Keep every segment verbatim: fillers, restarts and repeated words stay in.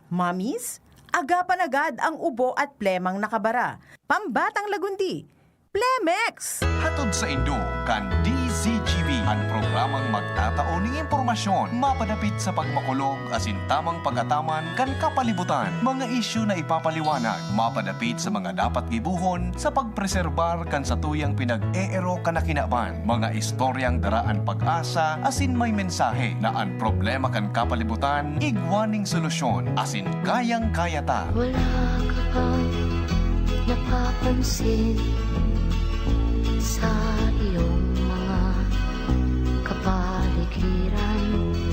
Mommies, agapan agad ang ubo at plemang nakabara. Pambatang lagundi, Plemex! Hatod saindo kan D Z G B, an programang magtatao nin impormasyon mapadapit sa pagmakulog asin tamang pag-ataman kan kapalibutan, mga isyu na ipapaliwanag mapadapit sa mga dapat gibohon sa pagpreserbar kan satuyang pinag-eero kan na kinaban, mga istoryang dara an pag-asa asin may mensahe na an problema kan kapalibutan igwa ning solusyon asin kayang-kaya ta. Wala ka bang napapansin sa iyong mga kapaligiran?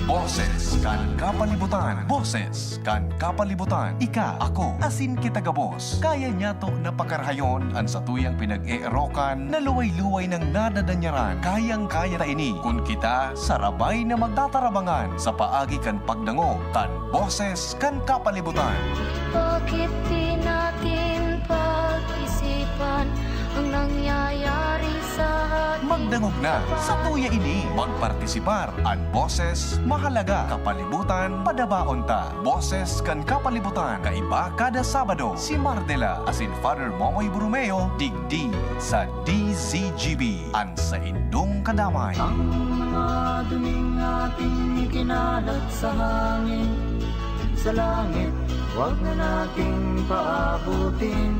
Boses kan kapalibutan. Boses kan kapalibutan. Ika, ako, asin kita gabos. Kaya niyato na pakarahayon an satuyang pinag-eerokan na luway-luway nang nadadanyaran. Kayang-kaya ta ini kun kita sarabay na magtatarabangan sa paagi kan pagdangog kan boses kan kapalibutan. Bakit di natin pag-isipan ang nangyayari sa ating Magdangog na, sa tuya ini, magpartisipar. An boses, mahalaga. Kapalibutan, padabaon ta. Boses kan kapalibutan, kaiba kada Sabado. Si Mardela asin Father Momoy Borromeo, digdi sa D Z G B. An saindong kadamay. Ang mga duming ating ikinalat sa hangin, sa langit, wag na nating paabutin.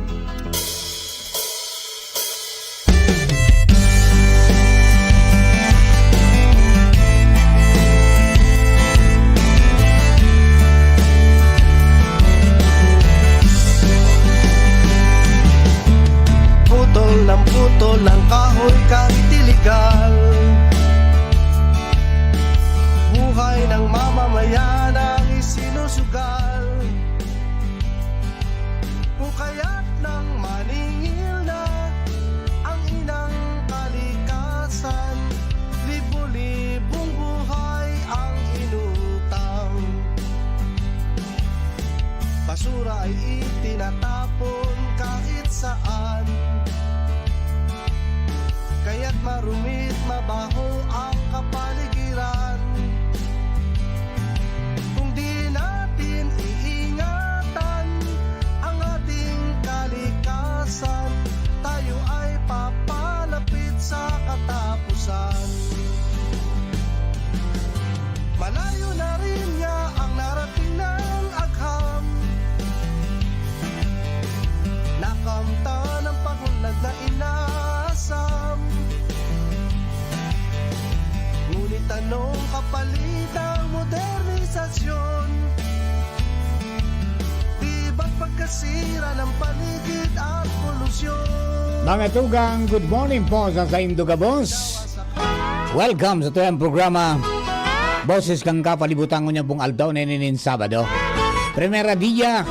Putol ng putol ng kahoy kahit iligal. Buhay ng mamamayan ang isinusugal. Hukayat ng maningil na ang inang kalikasan. Libo-libong buhay ang inutang. Basura ay itinatapon kahit saan. Kaya't marumit, mabaho ang kapaligiran. Kung di natin iingatan ang ating kalikasan, tayo ay papalapit sa katapusan. Malayo na rin niya ang narating ng agham. Nakamtan ang pag-unlad na inasam. Ngunit anong kapalit ng modernisasyon? Di ba't pagkasira ng paligid at polusyon? Mga tugang, good morning po sa saindo gabos. Welcome sa tuyang programa, Boses kan Kapalibutan, ngunyan pong aldaw na ini nin Sabado. Primera dia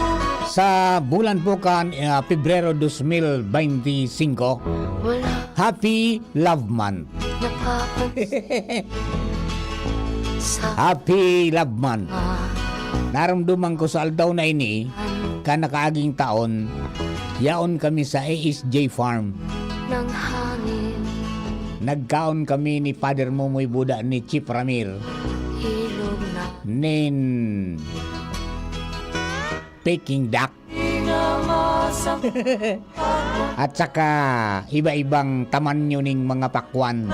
sa bulan po kan, ah, Pebrero dos mil beinti singko. Happy Love Month. Happy Love Month. Naramdaman ko sa aldaw na ini, kan nakaaging taon, yaon kami sa A S J Farm. Nagkaon kami ni Father Momoy Buda ni Chief Ramir. Nin Peking duck. At saka iba-ibang tamanyo ning mga pakwan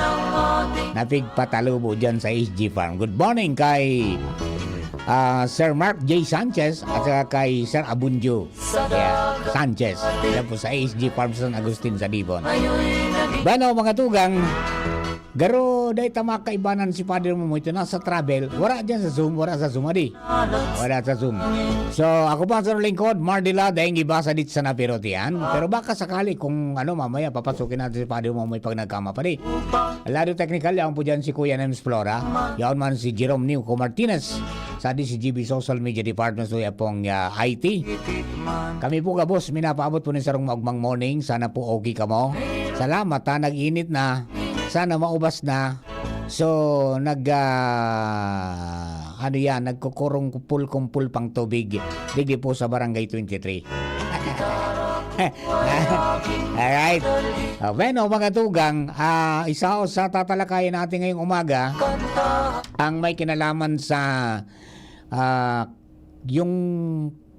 na pigpatalubo dyan sa S G Farm. Good morning kay, ah, Sir Mark J Sanchez at saka kay Sir Abunjo, yeah, Sanchez. Yan po sa S G Farm San Agustin sa Dibon. Bueno, mga tugang, garo, dahil ta makaibanan si Father Momoy, ito nasa travel, wala dyan sa Zoom, wala sa Zoom, adi. Wala sa Zoom. So, ako pa sa lingkod, Mardila, daing iba sa dit sa napirotian. Pero baka sakali kung ano, mamaya papasukin natin si Padre Momoy pag nagkama pa di. Lado technical, yaon po dyan si Kuya Nems Flora. Yaon man si Jerome Nico Martinez sa D C G B Social Media Department, so yapong, ah, I T. Kami po, gabos, minapaabot po ni sarong maugmang morning. Sana po okay kamo. Salamat, ha, nag-init na. Sana maubas na. So, nag, ah, ano yan, nagkukurong kumpul-kumpul pang tubig. Digdi po sa Barangay twenty-three. Alright. Ah, bueno, mga tugang, ah, isa o sa tatalakayan natin ngayong umaga, ang may kinalaman sa, ah, yung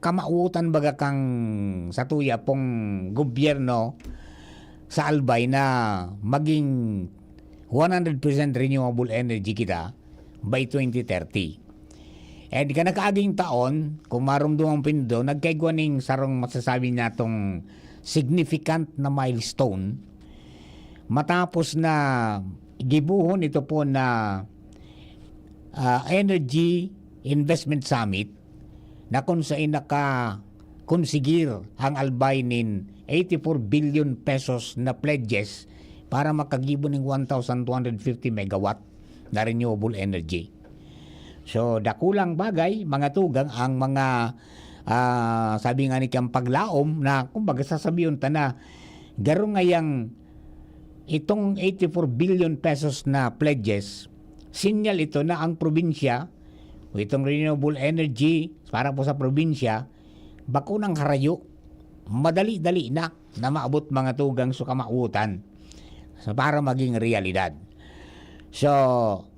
kamawotan baga kan satuya pong gobyerno sa Albay na maging one hundred percent renewable energy kita by twenty thirty. And kan nakaaging taon, kung maromdoman po nindo, nagkaigwa ning sarong masasabi natong significant na milestone matapos na gibohon ito po na, ah, Energy Investment Summit na kung saan nakakonsigir ang Albay nin eighty-four billion pesos na pledges para makagibo ning one thousand two hundred fifty megawatt na renewable energy. So, dakulang bagay, mga tugang, ang mga, ah, sabi nga ni kang paglaom na, kumbaga, sasabihon ta na garo ngayang itong eighty-four billion pesos na pledges, sinyal ito na ang probinsya, o itong renewable energy para po sa probinsya, bako nang harayo, madali-dali na na maabot, mga tugang, sa kamawotan sa para maging realidad. So,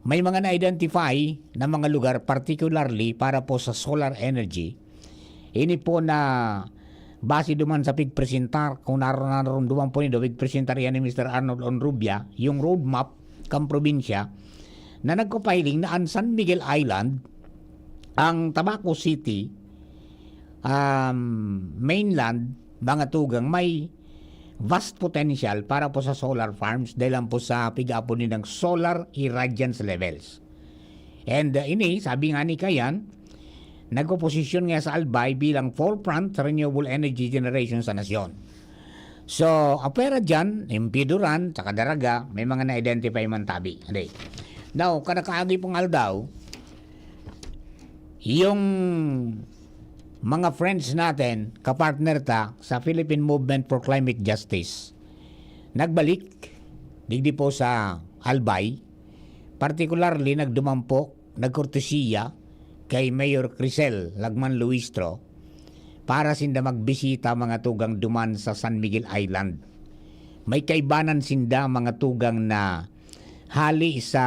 may mga na-identify na mga lugar, particularly para po sa solar energy. Ini po na base duman sa pigpresentar, kung naro-, naromdoman po nindo, pigpresentar yan ni Mister Arnold Onrubia, yung roadmap kan probinsya na nagpapahiling na ang San Miguel Island, ang Tabaco City, um, mainland, mga tugang, may vast potential para po sa solar farms dahil lang po sa pig-aapod nilang solar irradiance levels. And, uh, ini, sabi nga ni Kayan, nagpoposisyon nga sa Albay bilang forefront sa renewable energy generation sa nasyon. So, apwera dyan, Impiduran, saka Daraga, may mga na-identify man tabi. Hindi. Now, kada kaagi pong aldaw, yung mga friends natin, kapartner ta sa Philippine Movement for Climate Justice, nagbalik digdi po sa Albay. Particularly, nagdumampo, nagkortesiya kay Mayor Crisel Lagman Luistro para sinda magbisita, mga tugang, duman sa San Miguel Island. May kaibanan sinda, mga tugang, na hali sa,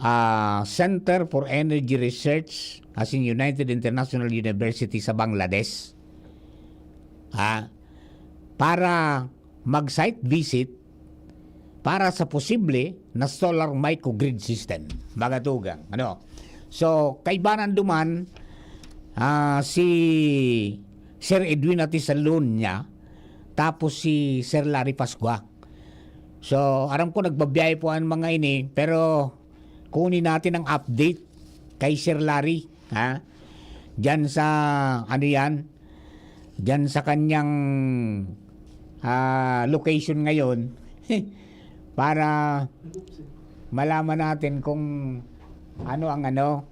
ah, Center for Energy Research, asin United International University sa Bangladesh. Ah, para mag-site visit para sa posible na solar microgrid system, mga tugang. Ano? So, kaibanan duman, ah, si Sir Edwin Atisalon niya, tapos si Sir Larry Pascua. So, aram ko nagbabiyahe po ang mga ini, pero kunin natin ang update kay Sir Larry, ha? Diyan sa, ano yan? Diyan sa kanyang, ah, location ngayon para malaman natin kung ano ang ano,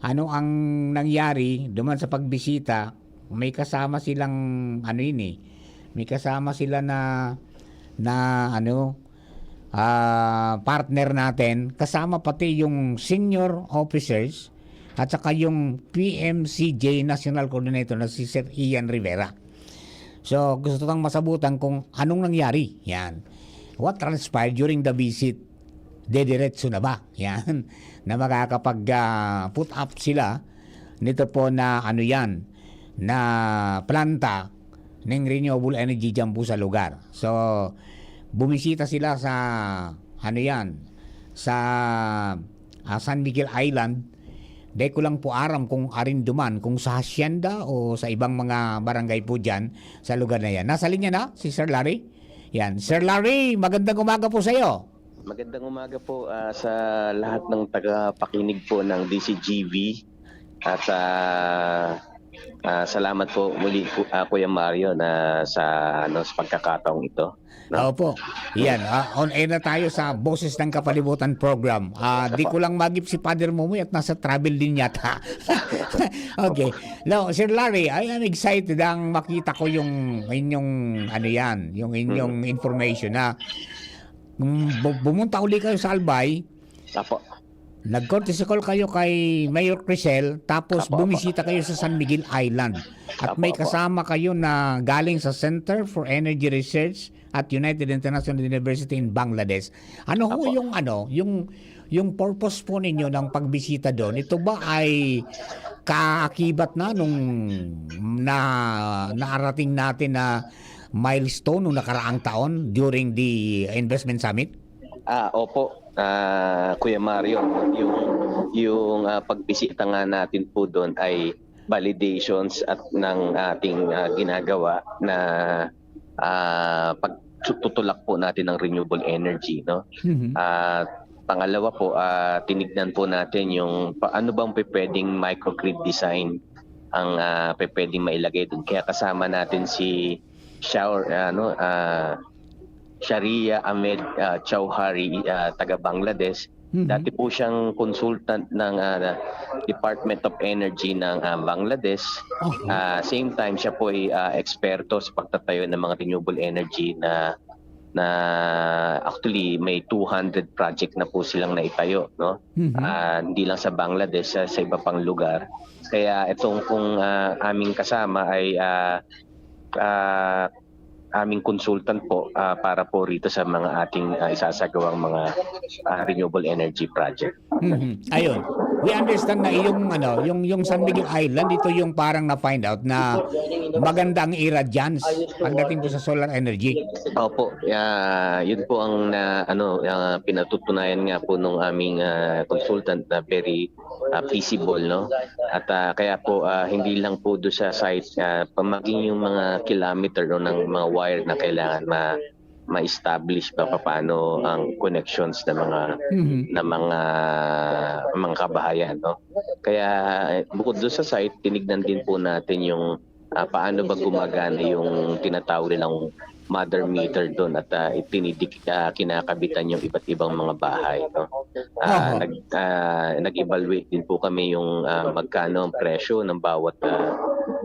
ano ang nangyari duman sa pagbisita. May kasama silang, ano yun eh, may kasama sila na, na ano, ah, partner natin, kasama pati yung senior officers at saka yung P M C J National Coordinator na si Sir Ian Rivera. So, gusto tang masabutan kung anong nangyari. Yan. What transpired during the visit? Dediretso na ba? Yan. Na makakapag, ah, put up sila nito po na, ano yan, na planta ning renewable energy diyan po sa lugar. So, bumisita sila sa, ano yan, sa, ah, San Miguel Island. Di ko lang po aram kung arin duman, kung sa hacienda o sa ibang mga barangay po diyan sa lugar na yan. Nasa linya na si Sir Larry? Yan. Sir Larry, magandang umaga po sa iyo. Magandang umaga po, ah, sa lahat ng tagapakinig po ng D C G V. At, ah, ah, salamat po muli po, ah, Kuya Mario, na sa, ano, sa pagkakataong ito, no? Opo. Yan, ah, on air na tayo sa Boses ng Kapalibutan program. Ah, di ko lang magip si Father Momoy at nasa travel din yata. Okay. Now, Sir Larry, I am excited ang makita ko yung inyong, ano yan, yung inyong information na, mm, bu-, bumunta uli kayo sa Albay, Apo. Nag-courtesy call kayo kay Mayor Crisel, tapos Apo, apo. bumisita kayo sa San Miguel Island. At Apo, may apo. kasama kayo na galing sa Center for Energy Research at United International University in Bangladesh. Ano ho Apo. yung, ano, yung, yung purpose po ninyo ng pagbisita doon? Ito ba ay kaakibat na nung na naarating natin na milestone nung nakaraang taon during the investment summit? Ah, opo. Ah, Kuya Mario, yung, yung, ah, pagbisita nga natin po doon ay validations at ng ating, ah, ginagawa na, ah, pagtutulak po natin ng renewable energy, no? Mhm. Ah, pangalawa po, ah, tinignan po natin yung pa-, ano bang pwedeng microgrid design ang, ah, pwedeng mailagay dun. Kaya kasama natin si Shaur-, ano, ah, Sharia Ahmed, ah, Chowhari, ah, taga Bangladesh. Mhm. Dati po siyang consultant ng, ah, Department of Energy ng, ah, Bangladesh. Oho. Ah, same time, siya po ay, ah, eksperto sa pagtatayo ng mga renewable energy na, na actually may two hundred project na po silang naitayo, no? Mhm. Ah, hindi lang sa Bangladesh, sa, sa iba pang lugar. Kaya itong pong, ah, aming kasama ay, ah, ah, aming consultant po, ah, para po rito sa mga ating, ah, isasagawang mga, ah, renewable energy project. Mhm. Ayun. We understand na yung, ano, yung, yung San Miguel Island, ito yung parang na-find out na maganda ang irradiance pagdating po sa solar energy. Opo, ah, yun po ang na, ano, ah, pinatutunayan nga po nung aming, ah, consultant na very, ah, feasible, no? At, ah, kaya po, ah, hindi lang po do sa site, ah, pa-, maging yung mga kilometer, no, ng mga wire na kailangan ma-, ma-establish pa papaano ang connections ng mga, Mhm. ng mga, mga kabahayan, no? Kaya, eh, bukod do sa site, tinignan din po natin yung, ah, paano ba gumagana yung tinatawag nilang mother meter dun at, ah, itinidik-, ah, kinakabitan yung iba't ibang mga bahay, no? Ah, Oho. nag-, ah, nag-evaluate din po kami yung, ah, magkano ang presyo ng bawat, ah,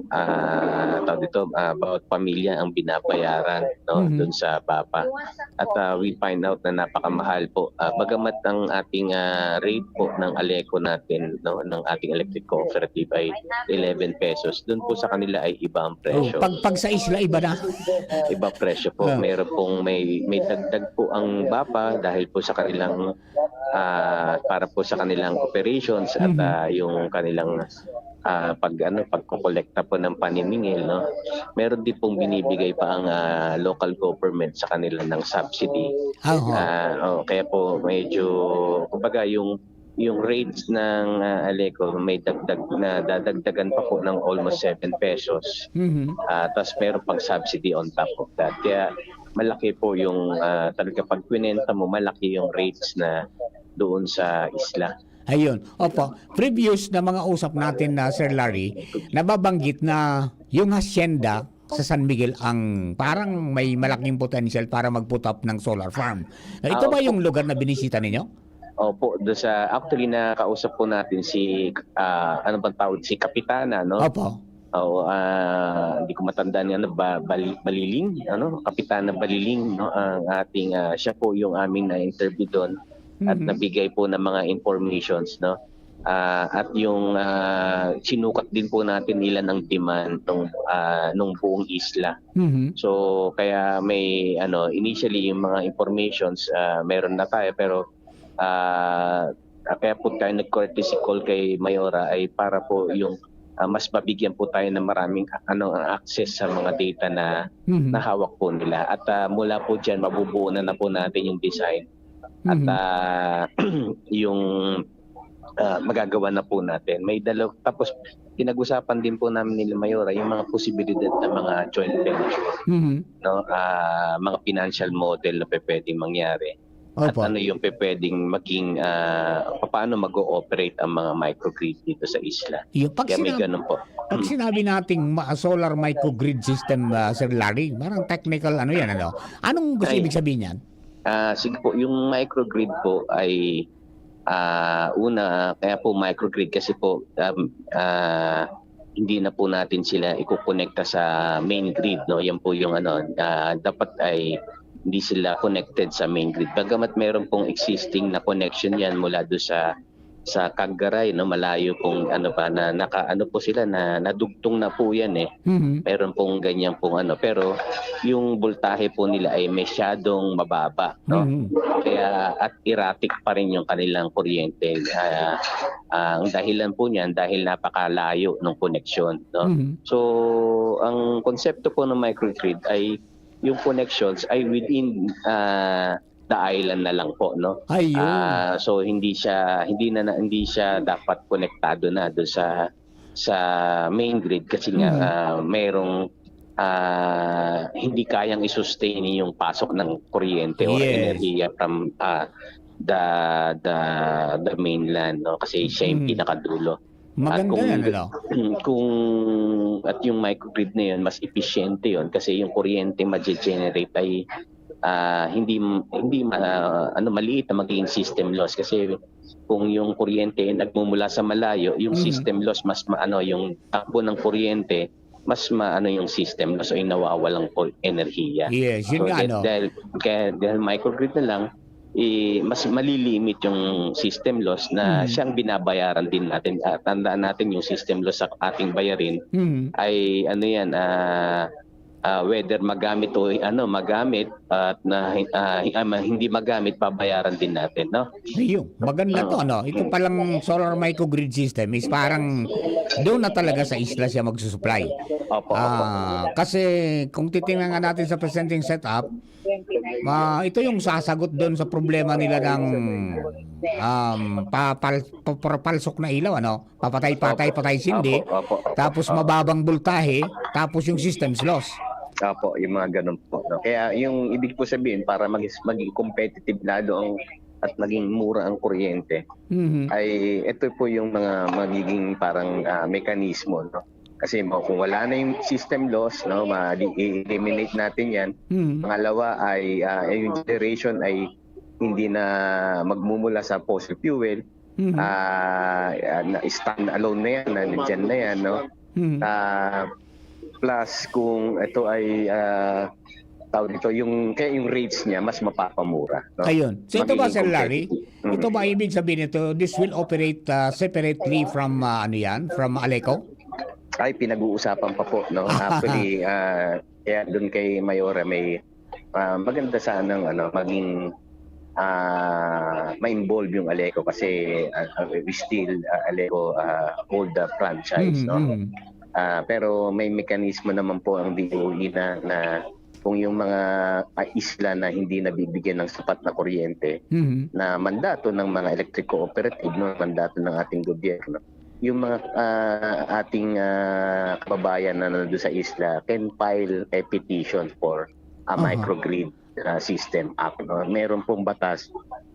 ah, tawag dito, ah, bawat pamilya ang binabayaran, no, Mhm. dun sa BAPA. At, ah, we find out na napakamahal po. Ah, bagamat ang ating, ah, rate po ng Aleco natin, no, ng ating electric cooperative ay eleven pesos, dun po sa kanila ay iba ang Oh, presyo. pag, pag sa isla, iba na. Iba presyo po. Ah. Meron pong may, may dagdag po ang BAPA dahil po sa kanilang, ah, para po sa kanilang operations at, Mhm. ah, yung kanilang, ah, pag, ano, pagkokolekta po ng paniningil, no? Meron din pong binibigay pa ang, ah, local government sa kanila ng subsidy. Ah, oho. Ah, oh, kaya po medyo, kumbaga, yung, yung rates ng, ah, Aleco may dagdag, nadadagdagan pa po ng almost seven pesos. Mhm. Ah, tas meron pang subsidy on top of that. Kaya malaki po yung, ah, talaga pag kwinenta mo, malaki yung rates na doon sa isla. Ayun. Opo. Previous na mga usap natin na, Sir Larry, nababanggit na yung hacienda sa San Miguel ang parang may malaking potential para mag-put up ng solar farm. Na ito Ah, ba opo. yung lugar na binisita ninyo? Opo, do sa, actually, nakausap po natin si, ah, ano bang tawag, si Kapitana, no? Opo. Oo, ah, hindi ko matandaan yung ano, ba-, Bal-, Baliling, ano? Kapitana Baliling, no? Ang ating, ah, siya po yung aming na-interview doon at Mhm. nabigay po ng mga informations, no? Ah, at yung, ah, sinukat din po natin ilan ang demand nung, ah, nung buong isla. Mhm. So, kaya may ano, initially yung mga informations, ah, meron na tayo, pero, ah, kaya po tayo nag-courtesy call kay Mayora ay para po yung, ah, mas mabigyan po tayo ng maraming, ano, access sa mga data na Mhm. na hawak po nila. At, ah, mula po diyan, mabubuo na, na po natin yung design. At, Mhm. ah, yung, ah, magagawa na po natin. May dalaw-, tapos pinag-usapan din po namin nila Mayora yung mga posibilidad ng mga joint venture, Mhm. no? Ah, mga financial model na pe-, pwedeng mangyari. At Opo. ano yung pe-, pwedeng maging, ah, papaano mag-ooperate ang mga microgrid dito sa isla. Yung pag Kaya may sinab-, ganun po. pag sinabi nating ma-, solar microgrid system, ah, Sir Larry, parang technical ano yan, ano? Anong gusto Ay. ibig sabihin yan? Ah, sige po, yung microgrid po ay, ah, una, kaya po microgrid kasi po, um, ah, hindi na po natin sila ikokonekta sa main grid, no? Yan po yung ano, ah, dapat ay hindi sila connected sa main grid. Bagamat meron pong existing na connection yan mula do sa, sa Cagaray, 'no, malayo pong ano pa, na naka-ano po sila, na nadugtong na po 'yan, eh. Mhm. Meron pong ganyan pong ano, pero yung boltahe po nila ay masyadong mababa, 'no? Mhm. Kaya at erratic pa rin yung kanilang kuryente. Ah, ang dahilan po niyan dahil napakalayo ng koneksyon, 'no? Mhm. So, ang konsepto po ng microgrid ay yung connections ay within, ah, the island na lang po, 'no? Ayun. Ah, so hindi siya hindi na na hindi siya dapat konektado na do'n sa sa main grid kasi nga, Mhm. ah, merong, ah, hindi kayang i-sustain yung pasok ng kuryente or Yes. enerhiya from, ah, the the the mainland, 'no? Kasi siya yung Mm. pinakadulo. At Maganda kung yan, ano? kung at yung microgrid na yun, mas episyente yun kasi yung kuryente maje-generate ay, ah, hindi hindi ma ano, maliit na magiging system loss kasi kung yung kuryente nagmumula sa malayo, yung Mhm. system loss mas maano, yung takbo ng kuryente mas maano yung system loss o yung nawawalang enerhiya. Yes, yun So, nga, de- no? dahil kaya dahil microgrid na lang, eh, mas malilimit yung system loss na Mhm. siyang binabayaran din natin. Ah, tandaan natin yung system loss sa ating bayarin Mhm. ay ano yan, ah, ah, whether magamit o ano, magamit at na, ah, ah, ma- hindi magamit, babayaran din natin, 'no? Ayun, maganda Oo. to, ano? Ito palang solar microgrid system is parang doon na talaga sa isla siya magsusupply. Opo, opo. Ah, kasi kung titingnan nga natin sa presenteng setup, ma-, ito yung sasagot doon sa problema nila ng, um, papal-, papalsok na ilaw, ano? Papatay-patay, Opo. patay sindi. Opo, opo, opo. Tapos Opo. mababang boltahe, tapos yung systems loss. Opo, yung mga ganun po, 'no? Kaya yung ibig po sabihin, para magis-, maging competitive lalo ang, at maging mura ang kuryente, Mhm. ay ito po yung mga magiging parang, ah, mekanismo, 'no? Kasi mo-, kung wala na yung system loss, 'no, ma-, di-, i-eliminate natin 'yan. Mhm. Pangalawa ay, ah, yung generation ay hindi na magmumula sa fossil fuel. Mhm. Ah, ah, na stand alone na 'yan, na nandiyan na 'yan, 'no? Mhm. Ah, plus kung ito ay, ah, tawag dito, yung, kaya yung rates niya mas mapapamura, 'no? Ayun. So, ito ba, Magiging Sir Larry? competitive. Mm. Ito ba ibig sabihin nito, this will operate, ah, separately from, ah, ano 'yan, from Aleco? Ay, pinag-uusapan pa po, 'no? Actually, ah, kaya dun kay Mayora may, ah, maganda sanang ano, maging, ah, ma-involve yung Aleco kasi, ah, ah, we still, ah, Aleco, ah, hold the franchise, Mm, 'no? mm. Ah, pero may mekanismo naman po ang D O E na, na kung yung mga, ah, isla na hindi nabibigyan ng sapat na kuryente Mhm. na mandato ng mga electric cooperative, 'no, mandato ng ating gobyerno, yung mga, ah, ating, ah, kababayan na nandun sa isla can file a petition for a Aha. microgrid, ah, system act, 'no? Meron pong batas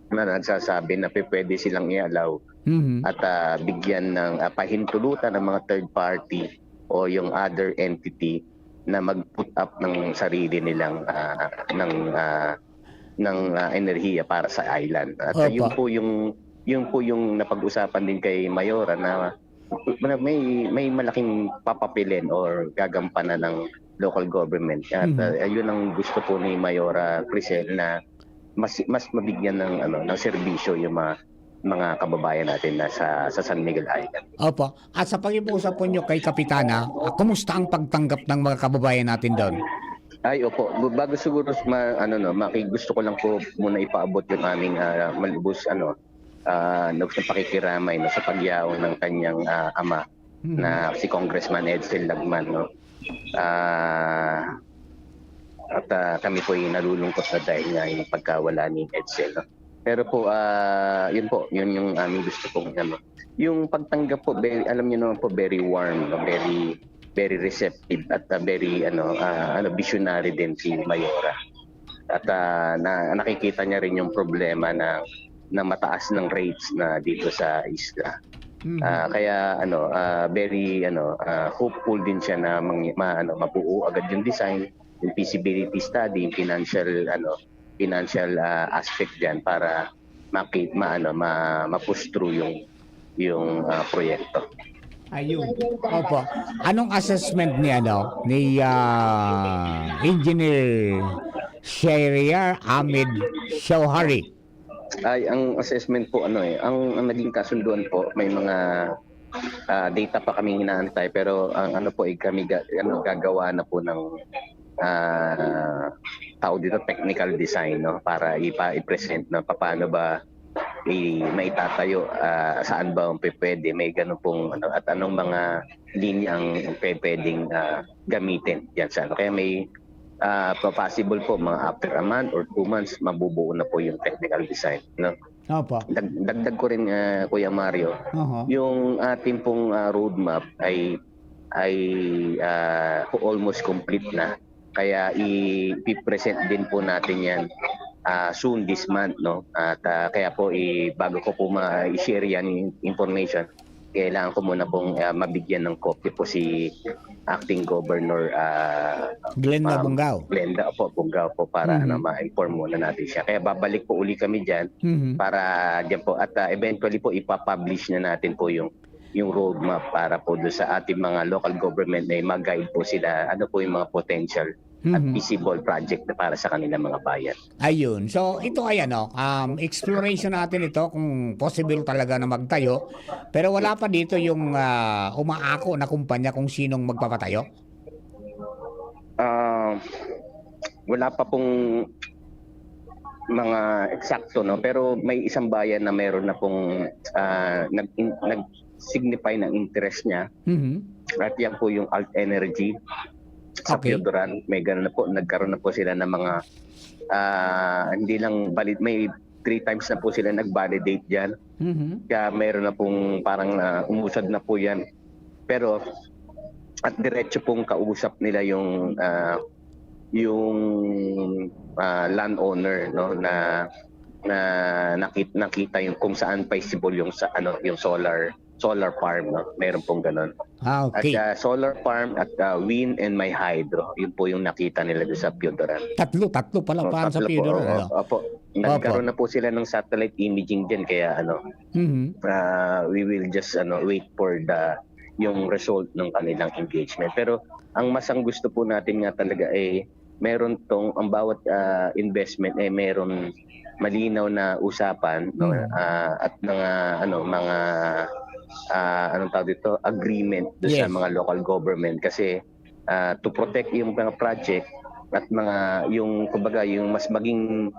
na nagsasabi na pwede silang i-allow Mhm. at, ah, bigyan ng, ah, pahintulutan ng mga third party o yung other entity na mag-put up ng sarili nilang, ah, ng, ah, ng, ah, enerhiya para sa island. At, ah, Opo. yun po yung, yun po yung napag-usapan din kay Mayora na, na may, may malaking papapilin or gagampanan ng local government. At, Mhm. ah, yun ang gusto po ni Mayora Crisel na mas, mas mabigyan ng, ano, ng serbisyo yung mga, mga kababayan natin na sa, sa San Miguel Island. Opo. At sa pag-iusap po nyo kay Kapitana, ah, kumusta ang pagtanggap ng mga kababayan natin doon? Ay, opo. Bu-, bago siguro ma-, ano, 'no, maki-, gusto ko lang po muna ipaabot yung aming, ah, malubos, ano, ah, lubos na pakikiramay, 'no, sa pagyaon ng kanyang, ah, ama Mhm. na si Congressman Edsel Lagman, 'no. Ah, at, ah, kami po ay nalulungkot na dahil nga yung pagkawala ni Edsel, 'no. Pero po, ah, yun po, yun yung aming gusto pong ano. Yung pagtanggap po, very, alam niyo naman po, very warm, 'no? Very, very receptive at, ah, very, ano, ah, ano, visionary din si Mayora. At, ah, na, nakikita niya rin yung problema na, na mataas ng rates na dito sa isla. Mhm. Ah, kaya, ano, ah, very, ano, ah, hopeful din siya na mang-, ma-, ano, mabuo agad yung design, yung feasibility study, yung financial, ano, financial, ah, aspect diyan para maki-, ma-, ano, ma-, ma-push through yung, yung, ah, proyekto. Ayun. Opo. Anong assessment ni, ano, ni, ah, Engineer Shahriar Ahmed Shouhari? Ay, ang assessment po, ano eh, ang, ang naging kasunduan po, may mga, ah, data pa kaming inaantay, pero ang ano po, eh, kami ga-, ano, gagawa na po ng, ah, tawag dito, technical design, no? Para ipa-, i-present na papaano ba i-, maitatayo, ah, saan ba ang pwede, may ganun pong, ano, at anong mga linya ang pwedeng, ah, gamitin diyan sa ano. Kaya may, ah, po-, possible po, mga after a month or two months, mabubuo na po yung technical design, no? Opo. Dag-, dagdag ko rin, ah, Kuya Mario, Oho. yung ating pong, ah, roadmap ay, ay, ah, almost complete na. Kaya i-present din po natin yan, ah, soon this month, no? At, ah, kaya po, i-, bago ko po ma-, i-share yan information, kailangan ko muna pong, ah, mabigyan ng copy po si Acting Governor, ah, Glenda um, Bungao. Glenda po, Bungao po, para, Mhm. ano, ma-inform muna natin siya. Kaya babalik po uli kami dyan Mhm. para dyan po. At, ah, eventually po, ipapublish na natin po yung, yung roadmap para po doon sa ating mga local government na mag-guide po sila. Ano po yung mga potential at Mhm. feasible project na para sa kanilang mga bayan. Ayun. So, ito ay ano, um, exploration natin ito kung possible talaga na magtayo. Pero wala pa dito yung, ah, umaako na kumpanya kung sinong magpapatayo? Ah, wala pa pong mga eksakto, no? Pero may isang bayan na meron na pong, ah, nag-, nag-signify ng interest niya. Mhm. At yan po yung Alt Energy sa Okay. Pioduran. May ganun na po, nagkaroon na po sila ng mga, ah, hindi lang valid, may three times na po sila nag-validate diyan. Mhm. Kaya meron na pong parang, ah, umusad na po yan. Pero at diretso pong kausap nila yung, ah, yung, ah, landowner, no, na, na nakit-, nakita yung kung saan feasible yung sa, ano, yung solar, solar farm, no? Meron pong ganun. Ah, At, okay. ah, solar farm at, ah, wind and may hydro. Yun po yung nakita nila doon sa Pioduran. Tatlo, tatlo pala Oh, farm sa tatlo po, Pioduran, oo, ano? opo. Nagkaroon Opo. na po sila ng satellite imaging dyan, kaya ano, Mhm. ah, we will just, ano, wait for the, yung result ng kanilang engagement. Pero ang mas ang gusto po natin nga talaga, eh, meron tong, ang bawat, ah, investment, eh, meron malinaw na usapan, no? Mhm. Ah, at mga, ano, mga, ah, anong tawag dito? Agreement do sa Yes. mga local government. Kasi, ah, to protect yung mga project at mga, yung, kumbaga, yung mas maging,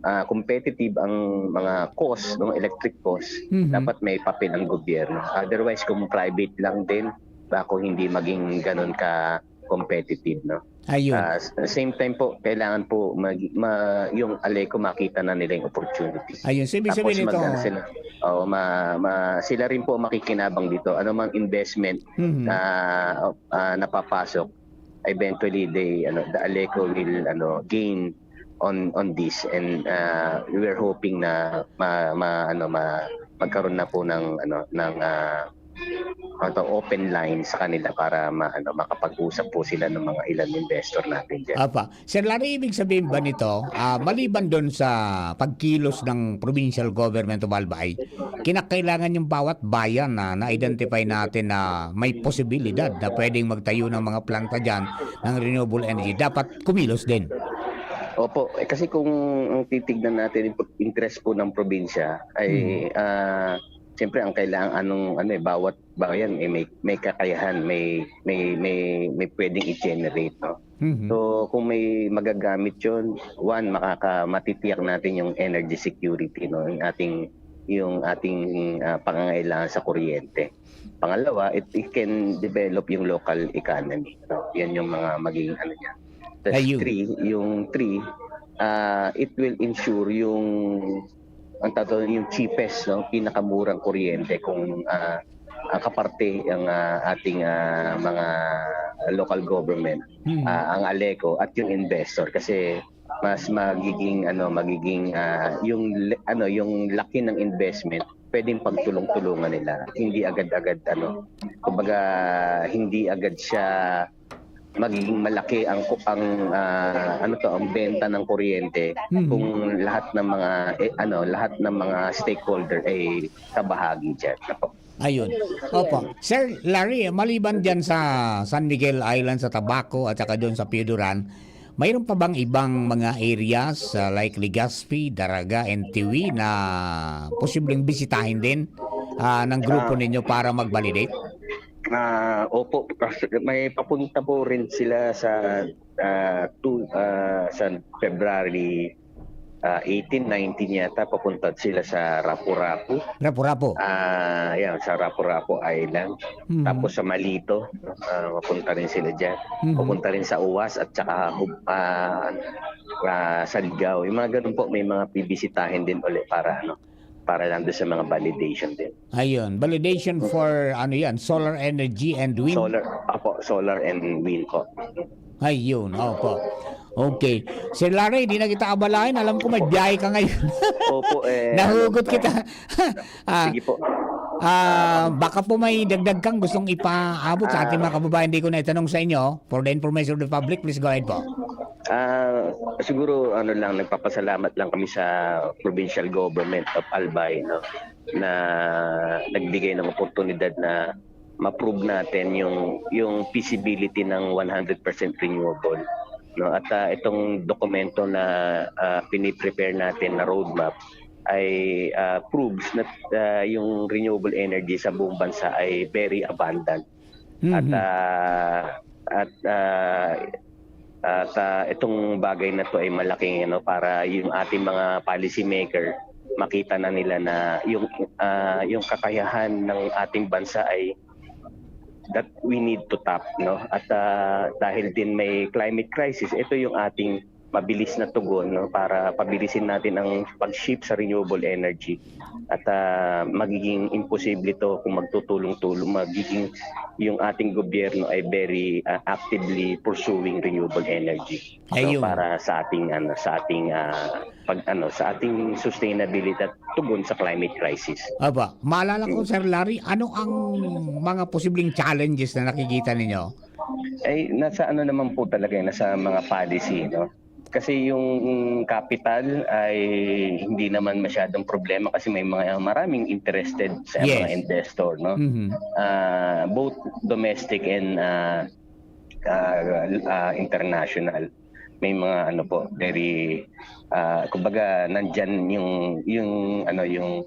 ah, competitive ang mga cost, no? Electric cost, Mhm. dapat may papel ang gobyerno. Otherwise, kung private lang din, bako hindi maging ganun ka competitive, no? Ayun. Ah, s-, same time po, kailangan po mag-, ma-, yung Aleco makita na nila yung opportunity. Ayun. So, ibig Tapos sabihin nito mag-, ano sila, oo, ma-, ma-, sila rin po makikinabang dito. Ano mang investment Mhm. na, ah, napapasok, eventually they, ano, the Aleco will, ano, gain on, on this, and, ah, we're hoping na ma-, ma-, ano, ma-, magkaroon na po ng, ano, ng, ah, ano, open line sa kanila para ma-, ano, makapag-usap po sila ng mga ilang investor natin dyan. Apa. Sir Larry, ibig sabihin ba nito, ah, maliban doon sa pagkilos ng provincial government of Albay, kinakailangan yung bawat bayan na na-identify natin na may posibilidad na pwedeng magtayo ng mga planta dyan ng renewable energy, dapat kumilos din? Opo, eh, kasi kung ang titignan natin, yung interest po ng probinsya ay, Mhm. ah, siyempre ang kailangan, anong, ano, eh, bawat bayan, eh, may, may kakayahan, may, may, may, may pwedeng i-generate, no? Mhm. So, kung may magagamit yun, one, makaka-, matitiyak natin yung energy security, no? Yung ating, yung ating, ah, pangangailangan sa kuryente. Pangalawa, it, it can develop yung local economy, no? Yan yung mga magiging ano niya. Tas Ayun. three, yung three, ah, it will ensure yung, ang tawag doon, yung cheapest, no? Pinakamurang kuryente kung, ah, ah, kaparte ang, ah, ating, ah, mga local government, Hmm. ah, ang Aleco at yung investor. Kasi mas magiging, ano, magiging, ah, yung le-, ano, yung laki ng investment, pwedeng pagtulong-tulungan nila. Hindi agad-agad, ano, kumbaga, hindi agad siya magiging malaki ang ku-, ang, ah, ano 'to, ang benta ng kuryente Mhm. kung lahat ng mga, eh, ano, lahat ng mga stakeholder ay kabahagi diyan. Opo. Ayun. Opo. Sir Larry, maliban diyan sa San Miguel Island, sa Tabaco, at saka doon sa Pioduran, Mayroon pa bang ibang mga areas, ah, like Legazpi, Daraga, and Tiwi na posibleng bisitahin din, ah, ng grupo Ah. ninyo para mag-validate? Ah, opo, kasi may papunta po rin sila sa, ah, tu-, ah, sa February, ah, eighteen, nineteen yata, papunta sila sa Rapu-Rapu. Rapu-Rapu. Ah, yan, sa Rapu-Rapu Island. Mhm. Tapos sa Malito, ah, papunta rin sila diyan. Mhm. Papunta rin sa Uwas at saka Hub-, ah, ah, Sadgao. Yung mga ganun po, may mga bibisitahin din uli para, ano, para lang doon sa mga validation din. Ayun, validation Mm. for, ano yan, solar energy and wind? Solar, apo, solar and wind po. Ayun, opo. Okay. Sir Larry, di na kita abalain. Alam ko may biyahe ka ngayon. Opo, eh, Nahugot ano, kita. Ah, Sige po. ah, baka po may dagdag kang gustong ipaabot sa ating Ah. mga kababayan di ko naitanong sa inyo. For the information of the public, please go ahead po. Ah, siguro, ano lang, nagpapasalamat lang kami sa provincial government of Albay, no, na nagbigay ng oportunidad na ma-prove natin yung, yung feasibility ng one hundred percent renewable, no? At, ah, itong dokumento na, ah, pini-prepare natin na roadmap ay, ah, proves na, ah, yung renewable energy sa buong bansa ay very abundant. At, Mhm. ah, at, ah, at, ah, itong bagay na 'to ay malaking ano, para yung ating mga policy maker, makita na nila na yung, ah, yung kakayahan ng ating bansa ay that we need to tap, 'no? At, ah, dahil din may climate crisis, ito yung ating mabilis na tugon, 'no, para pabilisin natin ang pag-shift sa renewable energy. At, ah, magiging imposible 'to kung magtutulong-tulong, magiging yung ating gobyerno ay very, ah, actively pursuing renewable energy, 'no, Ayun. para sa ating, ano, sa ating, ah, pag, ano, sa ating sustainability at tugon sa climate crisis. Aba, maalala ko, Mm. Sir Larry, ano ang mga posibleng challenges na nakikita ninyo? Ay, nasa ano naman po talaga, eh, nasa mga policy, 'no? Kasi yung kapital ay hindi naman masyadong problema kasi may mga maraming interested sa Yes. mga investor, 'no? Mhm. Ah, both domestic and, ah, ah, ah, international. May mga ano po, very, ah, kumbaga nandiyan yung, yung ano, yung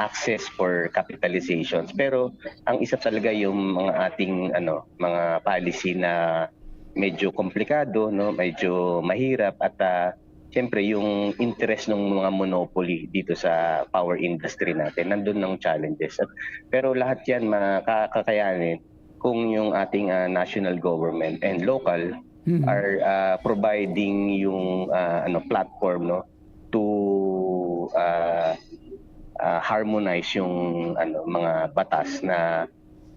access for capitalizations. Pero ang isa talaga yung mga ating ano, mga policy na medyo komplikado, 'no, medyo mahirap at, ah, siyempre yung interest ng mga monopoly dito sa power industry natin, nandun ang challenges. At, pero lahat 'yan makakakayanin kung yung ating, ah, national government and local Mhm. are, ah, providing yung, ah, ano, platform, 'no, to, ah, ah, harmonize yung ano, mga batas na,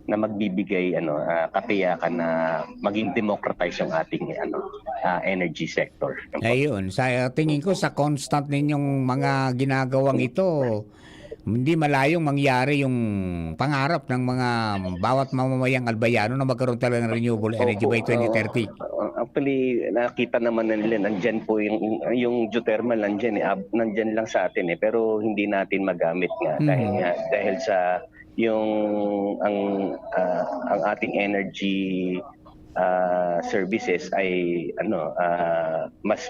na magbibigay ano, ah, katiyakan na maging democratize yung ating ano, ah, energy sector. Ayun, sa tingin ko sa constant ninyong mga ginagawang ito, hindi malayong mangyari yung pangarap ng mga bawat mamamayang Albayano na magkaroon talaga ng renewable energy Opo, by twenty thirty. Oo. Ah, actually, nakita naman na nila, nandyan po yung, yung geothermal, nandyan eh, ab-, nandyan lang sa atin eh, pero hindi natin magamit nga dahil Mhm. nga, dahil sa yung, ang, ah, ang ating energy, ah, services ay ano, ah, mas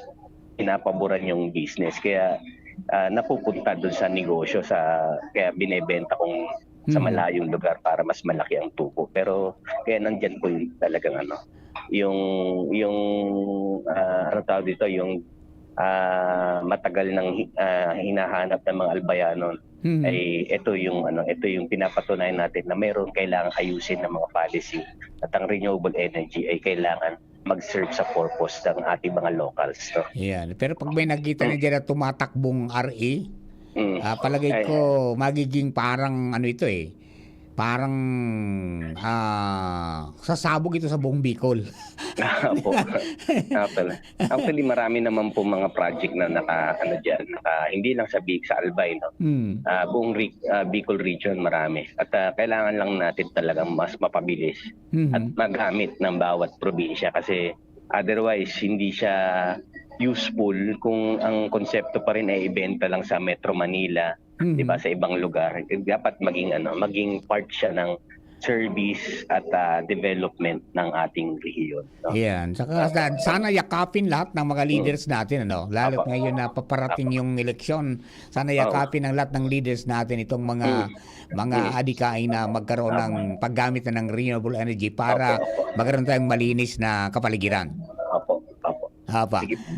pinapaboran yung business. Kaya, ah, napupunta dun sa negosyo, sa, kaya binebenta kung sa Hmm. malayong lugar para mas malaki ang tubo. Pero kaya nandyan po yung talagang ano, yung, yung, ah, ano tawag dito, yung, ah, matagal nang hi-, ah, hinahanap ng mga Albayano Hmm. ay ito yung ano, ito yung pinapatunayan natin na meron kailangang ayusin na mga policy at ang renewable energy ay kailangan mag-serve sa purpose ng ating mga locals, 'no? Yan. Pero pag may nakita na Hmm. diyan na tumatakbong R A, Hmm. ah, palagay Ay. ko magiging parang ano ito eh, parang, ah, sasabog ito sa buong Bicol. Opo. Actually, actually, marami naman po mga project na naka, ano diyan, naka, hindi lang sa Bic-, sa Albay, 'no? Hmm. Ah, buong re-, ah, Bicol region marami. At, ah, kailangan lang natin talagang mas mapabilis Mhm. at magamit ng bawat probinsya kasi otherwise hindi siya useful kung ang konsepto pa rin ay ibenta lang sa Metro Manila, Mhm. 'di ba, sa ibang lugar. Eh, dapat maging ano, maging part siya ng service at, ah, development ng ating rehiyon, no? Yan. Saka sa-, sana yakapin lahat ng mga leaders natin, ano? Lalo't ngayon na paparating yung eleksyon, sana yakapin ng lahat ng leaders natin itong mga, mga adikain na magkaroon ng paggamit na ng renewable energy para magkaroon tayong malinis na kapaligiran. Opo, opo. Apa. Sige po.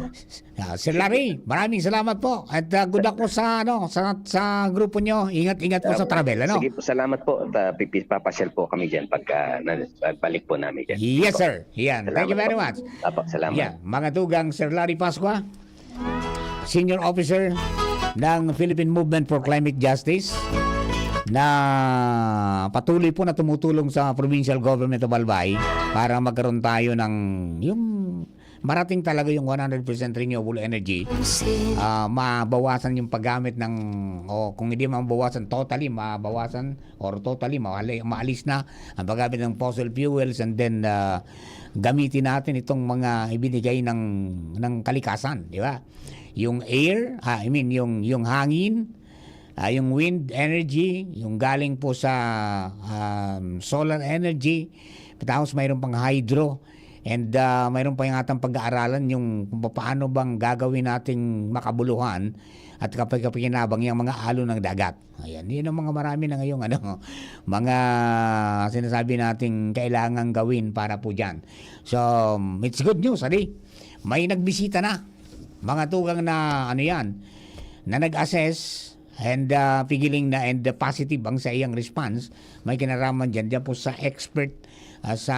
Ah, Sir Larry, maraming salamat po. At, ah, good luck po sa, ano, sa, sa grupo nyo. Ingat-ingat po sa travel, ano? Sige po, salamat po. At, ah, pipi-, papasyal po kami dyan pagka na-, balik po namin dyan. Yes, sir. Yan. Thank you very much. Apo, salamat. Yan. Mga tugang, Sir Larry Pascua, Senior Officer ng Philippine Movement for Climate Justice, na patuloy po na tumutulong sa Provincial Government of Albay para magkaroon tayo ng yung marating talaga yung one hundred percent renewable energy, ah, mabawasan yung paggamit ng, o kung hindi mabawasan totally, mabawasan or totally, mawali-, maalis na ang paggamit ng fossil fuels, and then, ah, gamitin natin itong mga ibinigay ng, ng kalikasan, di ba? Yung air, ah, I mean, yung, yung hangin, ah, yung wind energy, yung galing po sa, um, solar energy, tapos mayroon pang hydro, and, ah, mayroon pa yung atang pag-aaralan yung kung paano bang gagawin nating makabuluhan at kapag-, kapakipakinabang yung mga alon ng dagat. Ayan, yun ang mga marami na ngayong, ano, mga sinasabi nating kailangang gawin para po dyan. So, it's good news, ali. May nagbisita na. Mga tugang na, ano yan, na nag-assess and, ah, pigiling na and positive ang sa iyang response. May kinaraman dyan, dyan po sa expert, ah, sa,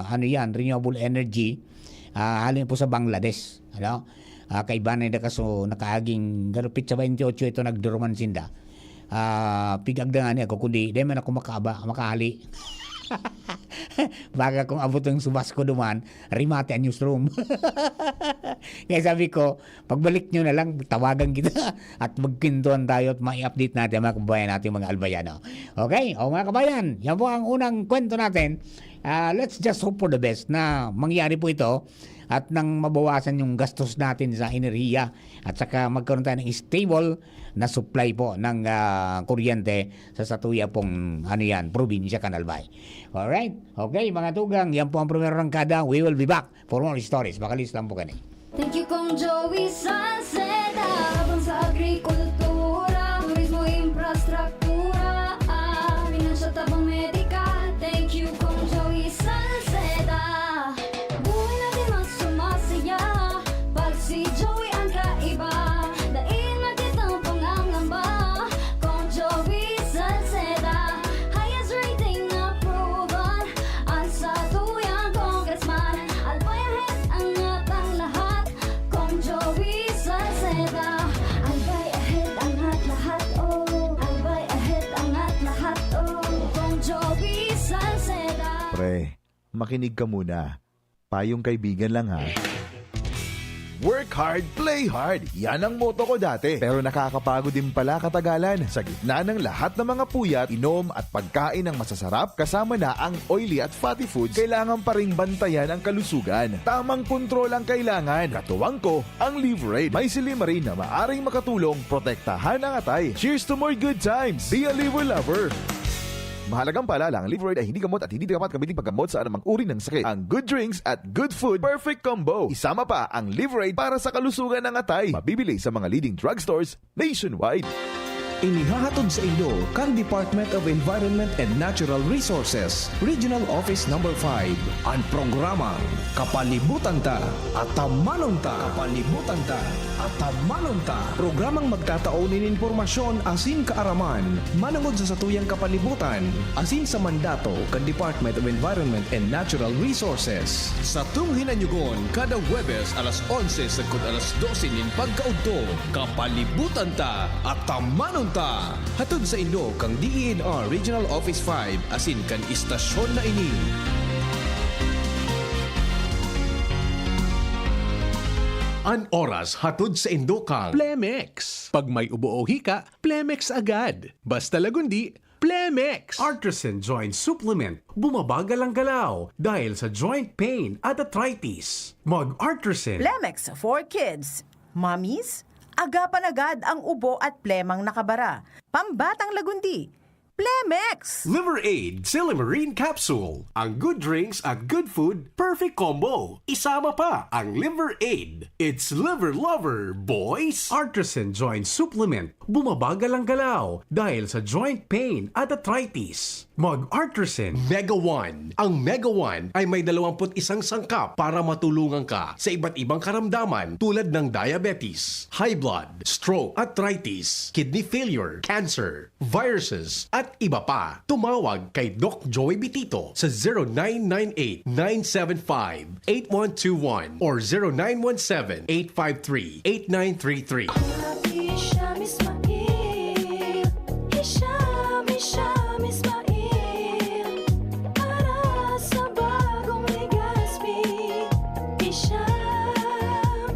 ano yan, renewable energy. Ah, hali po sa Bangladesh, ano? Ah, kaiba na yung kaso, nakaaging garupit sa twenty-eight ito nagduruman sinda. Ah, pigagdangan niya ako, kundi di man ako makaba-, makahali. Baga kung abot ang subas ko duman, rimate ang newsroom. Kaya sabi ko, pagbalik nyo na lang, tawagan kita at magkwentuhan tayo at mai-update natin ang mga kababayan natin, mga Albayano. Okay? O, mga kabayan, yan po ang unang kwento natin. Ah, let's just hope for the best na mangyari po ito at nang mabawasan yung gastos natin sa enerhiya at saka magkaroon tayo ng stable na supply po ng, ah, kuryente sa satuya pong, ano yan, probinsya kan Albay. Alright? Okay, mga tugang, yan po ang primero rangkada. We will be back for more stories. Makalis lang po kani. Thank you, Kong Joey Salceda. Laban sa agrikultura, turismo, infrastruktura, ah, pinansyal, tabang medikal. Thank you, Kong Joey Salceda. Buhay natin mas sumasaya pag si Joey ang kaiba. Dai na kitang pangangamba, Kong Joey Salceda. Highest rating approval. Ang satuyang congressman, Albay ahead angat ang lahat. Kong Joey Salceda, Albay ahead angat lahat, oh. Albay ahead angat lahat, oh. Kong Joey Salceda. Pre, makinig ka muna. Payong kaibigan lang, ha. Work hard, play hard. Yan ang motto ko dati. Pero nakakapagod din pala katagalan. Sa gitna ng lahat ng mga puyat, inom at pagkain ng masasarap, kasama na ang oily at fatty foods, kailangan pa ring bantayan ang kalusugan. Tamang kontrol ang kailangan. Katuwang ko, ang Liverade. May silymarin na maaring makatulong protektahan ang atay. Cheers to more good times! Be a Liver Lover! Mahalagang paalala, ang Liverade ay hindi gamot at hindi dapat gamitin paggamot sa anumang uri ng sakit. Ang good drinks at good food, perfect combo. Isama pa ang Liverade para sa kalusugan ng atay. Mabibili sa mga leading drugstores nationwide. Inihahatod sa inyo kan Department of Environment and Natural Resources, Regional Office Number five, an programang Kapalibutan Ta, Atamanon Ta. Kapalibutan Ta, Atamanon Ta. Programang magtatao nin impormasyon asin kaaraman manongod sa satuyang kapalibutan asin sa mandato kan Department of Environment and Natural Resources. Satong hinanyugon kada Huwebes alas onse sagkod alas dose nin pagkaudto. Kapalibutan Ta, Atamanon Ta. Hatod sa inyo kan D E N R Regional Office five asin kan istasyon na ini. An oras hatod saindo kan Plemex. Pag may ubo o hika, Plemex agad. Basta lagundi, Plemex. Artresin Joint Supplement. Bumabagal ang galaw dahil sa joint pain at arthritis. Mag-Artresin. Plemex for Kids. Mommies, agapan agad ang ubo at plemang nakabara. Pambatang lagundi. Plemex! Liver Aid Silimarin Capsule. Ang good drinks at good food, perfect combo. Isama pa ang Liver Aid. It's Liver Lover, boys! Artisan Joint Supplement. Bumabagal ang galaw dahil sa joint pain at arthritis. Mag-Artisan. Mega One. Ang Mega One ay may dalawampu't isang sangkap para matulungan ka sa iba't ibang karamdaman tulad ng diabetes, high blood, stroke, arthritis, kidney failure, cancer, viruses, at iba pa. Tumawag kay Doc Joey Bitito sa zero nine nine eight, nine seven five, eight one two one or zero nine one seven, eight five three, eight nine three three. Hisham Ismail, Hisham, Hisham Ismail, para sa bagong Legazpi. Hisham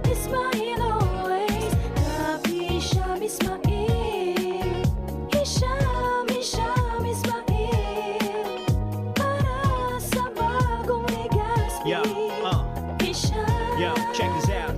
Ismail always, Kap Hisham Ismail, Hisham, Hisham Ismail, para sa bagong Legazpi. Yeah, uh. Hisham, yeah, check this out.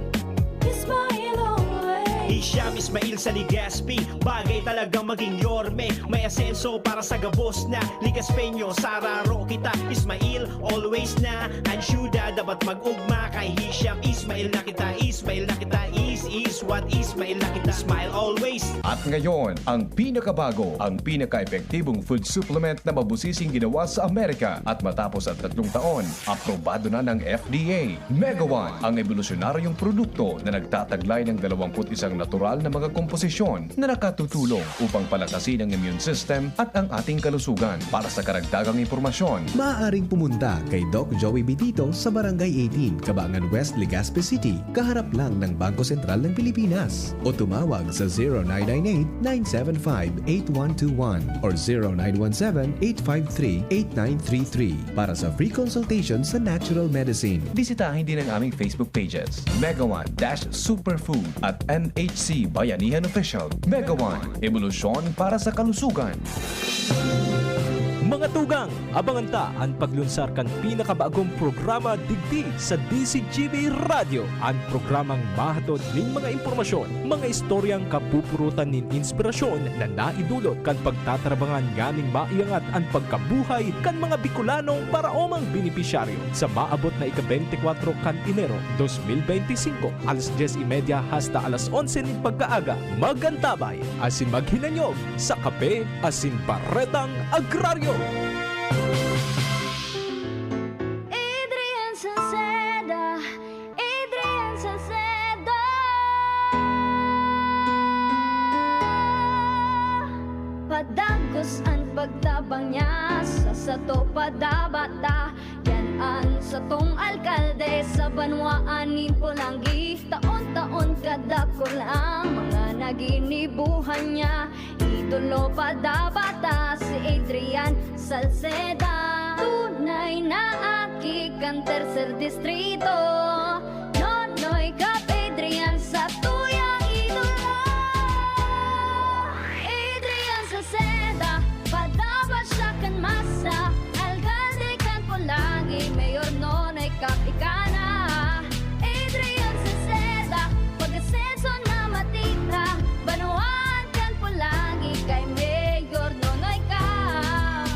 Ismail always. Hisham Ismail sa Legazpi, bagay talagang maging yorme. May asenso para sa gabos na Legazpeño. Sararo kita, Ismail always na. Ansyuda, dapat mag-ugma kay Hisham. Ismail na kita, Ismail na kita. Is, is what, Ismail na kita. Smile always. At ngayon, ang pinakabago, ang pinaka-epektibong food supplement na mabusising ginawa sa Amerika. At matapos ang tatlong taon, aprobado na ng F D A. Mega One, ang ebolusyonaryong produkto na nagtataglay ng dalawampu't isang natural na mga komposisyon na nakatutulong upang palakasin ang immune system at ang ating kalusugan. Para sa karagdagang impormasyon, maaaring pumunta kay Doc Joey Bitito sa Barangay eighteen, Cabangan West, Legazpi City, kaharap lang ng Bangko Sentral ng Pilipinas. O tumawag sa zero nine nine eight, nine seven five, eight one two one or zero nine one seven, eight five three, eight nine three three para sa free consultation sa natural medicine. Bisitahin din ang aming Facebook pages, Mega One dash Superfood at M H C Bayanihan Official. Mega One, ebolusyon para sa kalusugan. Mga tugang, abangan ta an paglunsar kan pinakabagong programa digdi sa D Z G B Radyo, an programang mahatod nin mga impormasyon, mga istoryang kapupurutan nin inspirasyon na naidulot kan pagtatrabangan nganing maiangat an pagkabuhay kan mga Bicolanong paraomang benepisyaryo. Sa maabot na ika-beintikwatro kan Enero, dos mil beintisinko, alas dyes y media hasta alas onse nin pagkaaga, mag-antabay asin maghinanyog sa Kape asin Baretang Agraryo. Adrian Salceda, Adrian Salceda. Padagos an pagtabang niya sa sato, padabata. Yan an satong alkalde sa banwaan nin Polangui. Taon-taon kadakul ang mga naginibuhan niya. Idolo pa dapat ta si Adrian Salceda. Tunay na aki kan Tercer Distrito. Nonoy Kap Adrian sa tuyang idolo. Adrian Salceda, padaba siya kan masa. Alkalde kan Polangui, Mayor Nonoy Kap ika na. Adrian Salceda, pag-asenso na matira, banwaan kan Polangui kay Mayor Nonoy Kap.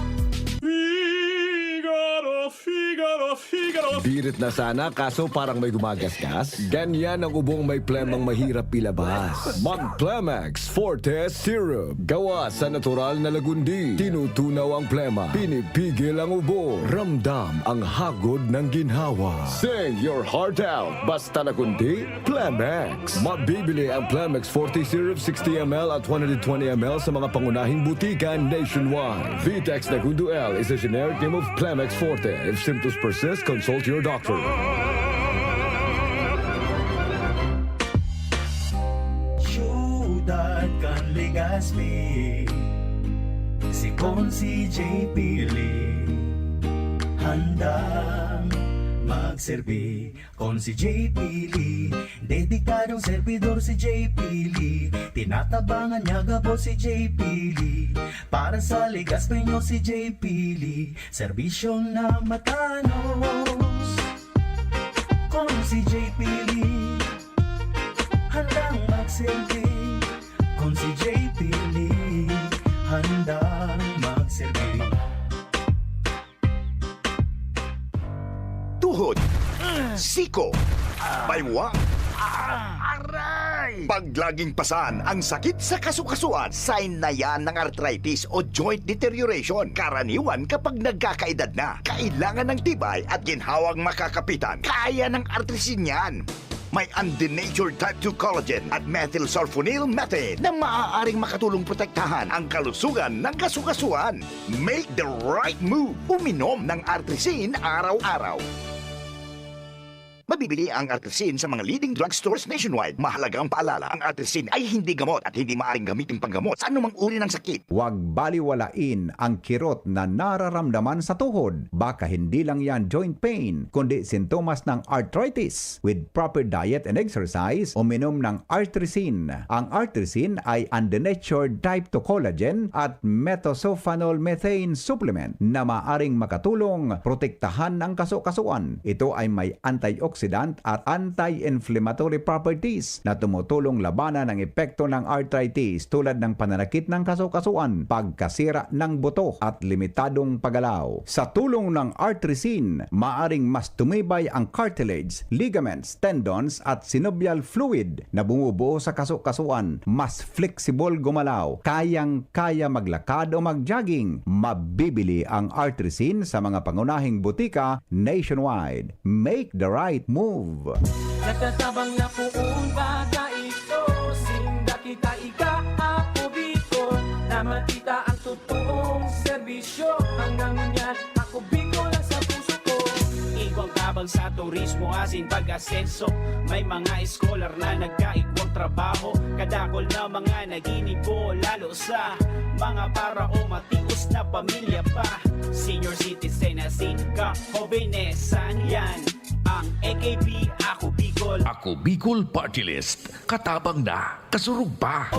Figaro, Figaro, Figaro. Birit na sana, kaso parang may gumagasgas. Ganyan ang ubong may plemang mahirap ilabas. Mag Plemex Forte Syrup. Gawa sa natural na lagundi. Tinutunaw ang plema. Pinipigil ang ubo. Ramdam ang hagod ng ginhawa. Sing your heart out. Basta lagundi, Plemex. Mabibili ang Plemex Forte Syrup sixty M L at one hundred twenty M L sa mga pangunahing butika nationwide. Vitex Nagundo L is a generic name of Plemex Forte. If symptoms persist, consult your doctor. Siyudad kan Legazpi, si Consi J P Lee, handang magserbi. Consi J P Lee, dedikadong servidor si J P Lee. Tinatabangan niya gabos si J P Lee. Para sa Legazpeño si J P Lee, serbisyong na matanos. Consi J P Lee, handang magserbi. Consi J P Lee, handang tuhod, siko, baywang. Aray! Pag laging pasan ang sakit sa kasukasuan, sign na yan ng arthritis o joint deterioration. Karaniwan kapag nagkakaedad na, kailangan ng tibay at ginhawang makakapitan. Kaya ng Artrisin yan. May undenatured type two collagen at methylsulfonyl methane na maaaring makatulong protektahan ang kalusugan ng kasukasuan. Make the right move. Uminom ng Artrisin araw-araw. Mabibili ang Artrisin sa mga leading drugstores nationwide. Mahalagang paalala, ang Artrisin ay hindi gamot at hindi maaaring gamitin panggamot sa anumang uri ng sakit. Huwag baliwalain ang kirot na nararamdaman sa tuhod. Baka hindi lang yan joint pain, kundi sintomas ng arthritis. With proper diet and exercise, uminom ng Artrisin. Ang Artrisin ay undenatured type two collagen at methylsulfonyl methane supplement na maaring makatulong protektahan ang kasukasuan. Ito ay may antioxidant at anti-inflammatory properties na tumutulong labanan ang epekto ng arthritis, tulad ng pananakit ng kasukasuan, pagkasira ng buto, at limitadong paggalaw. Sa tulong ng Artrisin, maaring mas tumibay ang cartilage, ligaments, tendons, at synovial fluid na bumubuo sa kasukasuan. Mas flexible gumalaw, kayang-kaya maglakad o mag-jogging. Mabibili ang Artrisin sa mga pangunahing butika nationwide. Make the right move. Natatabang na poon baga ito, sinda kita ika, ako Bicol, na makita ang totoong serbisyo. Hanggang ngunyan, ako Bicol ang sa puso ko. Igwang tabang sa turismo asin pag-asenso. May mga scholar na nagkaigwang trabaho. Kadakol na mga naginibo, lalo sa mga para o matios na pamilya pa. Senior citizen asin ka, hobenesan yan. Ang A K P, Ako Bicol. Ako Bicol Party List. Katabang na, kasurog pa.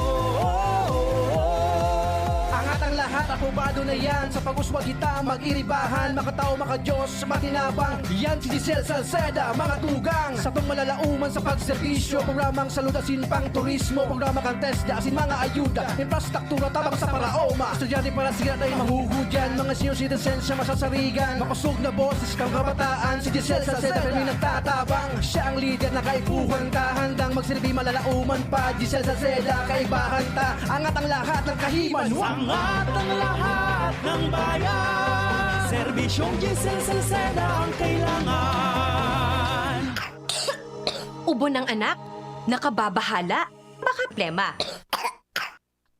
Angat ang lahat, aprobado na yan. Sa pag-uswag kita, mag-iribahan, makatao, makadiyos, matinabang. Yan si Giselle Salceda, mga tugang. Satong malalauman sa pagserbisyo, programang salud asin pang turismo, programa kan TESDA asin mga ayuda, infrastruktura tabang sa paraoma. Estudyante para siya na mahuhudyan, mga senior citizens siya masasarigan. Makosog na boses kang kabataan, si Giselle Salceda kami nagtatabang. Siya ang lider na kaipuhan ta, handang magsilbi malalauman pa. Giselle Salceda, kaibahan ta, angat ang lahat ng kahiman. Angat ang lahat ng bayan. Serbisyong Giselle Salceda ang kailangan. Ubo ng anak? Nakababahala? Baka plema.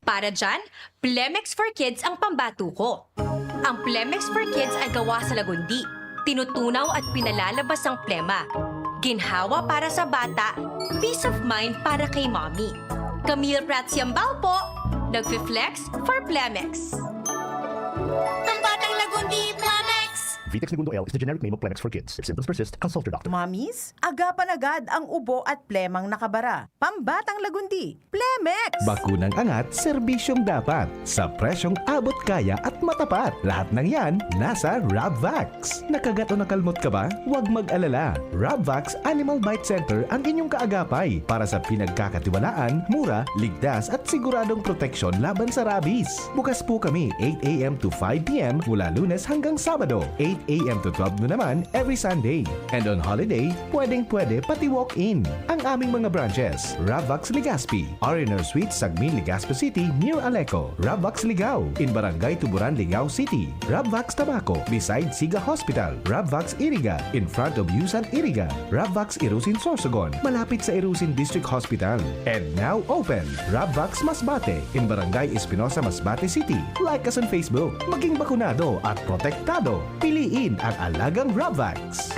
Para dyan, Plemex for Kids ang pambato ko. Ang Plemex for Kids ay gawa sa lagundi, tinutunaw at pinalalabas ang plema. Ginhawa para sa bata, peace of mind para kay mommy. Camille Prats Yambao po, nagfi-flex for Plemex. Pambatang lagundi, Plemex! Vitex Negundo L is the generic name of Plemex for Kids. If symptoms persist, consult your doctor. Mommies, agapan agad ang ubo at plemang nakabara. Pambatang lagundi, Plemex! Bakunang angat, serbisyong dapat. Sa presyong abot kaya at matapat. Lahat ng yan, nasa Rabvax. Nakagat o nakalmot ka ba? Huwag mag-alala. Rabvax Animal Bite Center ang inyong kaagapay para sa pinagkakatiwalaan, mura, ligtas at siguradong proteksyon laban sa rabies. Bukas po kami eight a m to five p m mula Lunes hanggang Sabado, eight a m to twelve noon naman every Sunday. And on holiday, pwedeng-pwede pati walk-in. Ang aming mga branches, Rabvax Legazpi, R and R Suite, Sagmin, Legazpi City, near Aleco. Rabvax Ligao, in Barangay Tuburan, Ligao City. Rabvax Tabaco, beside Siga Hospital. Rabvax Iriga, in front of Yusan Iriga. Rabvax Irusin, Sorsogon, malapit sa Irusin District Hospital. And now open, Rabvax Masbate, in Barangay Espinosa, Masbate City. Like us on Facebook. Maging bakunado at protektado. Piliin ang alagang Rabvax.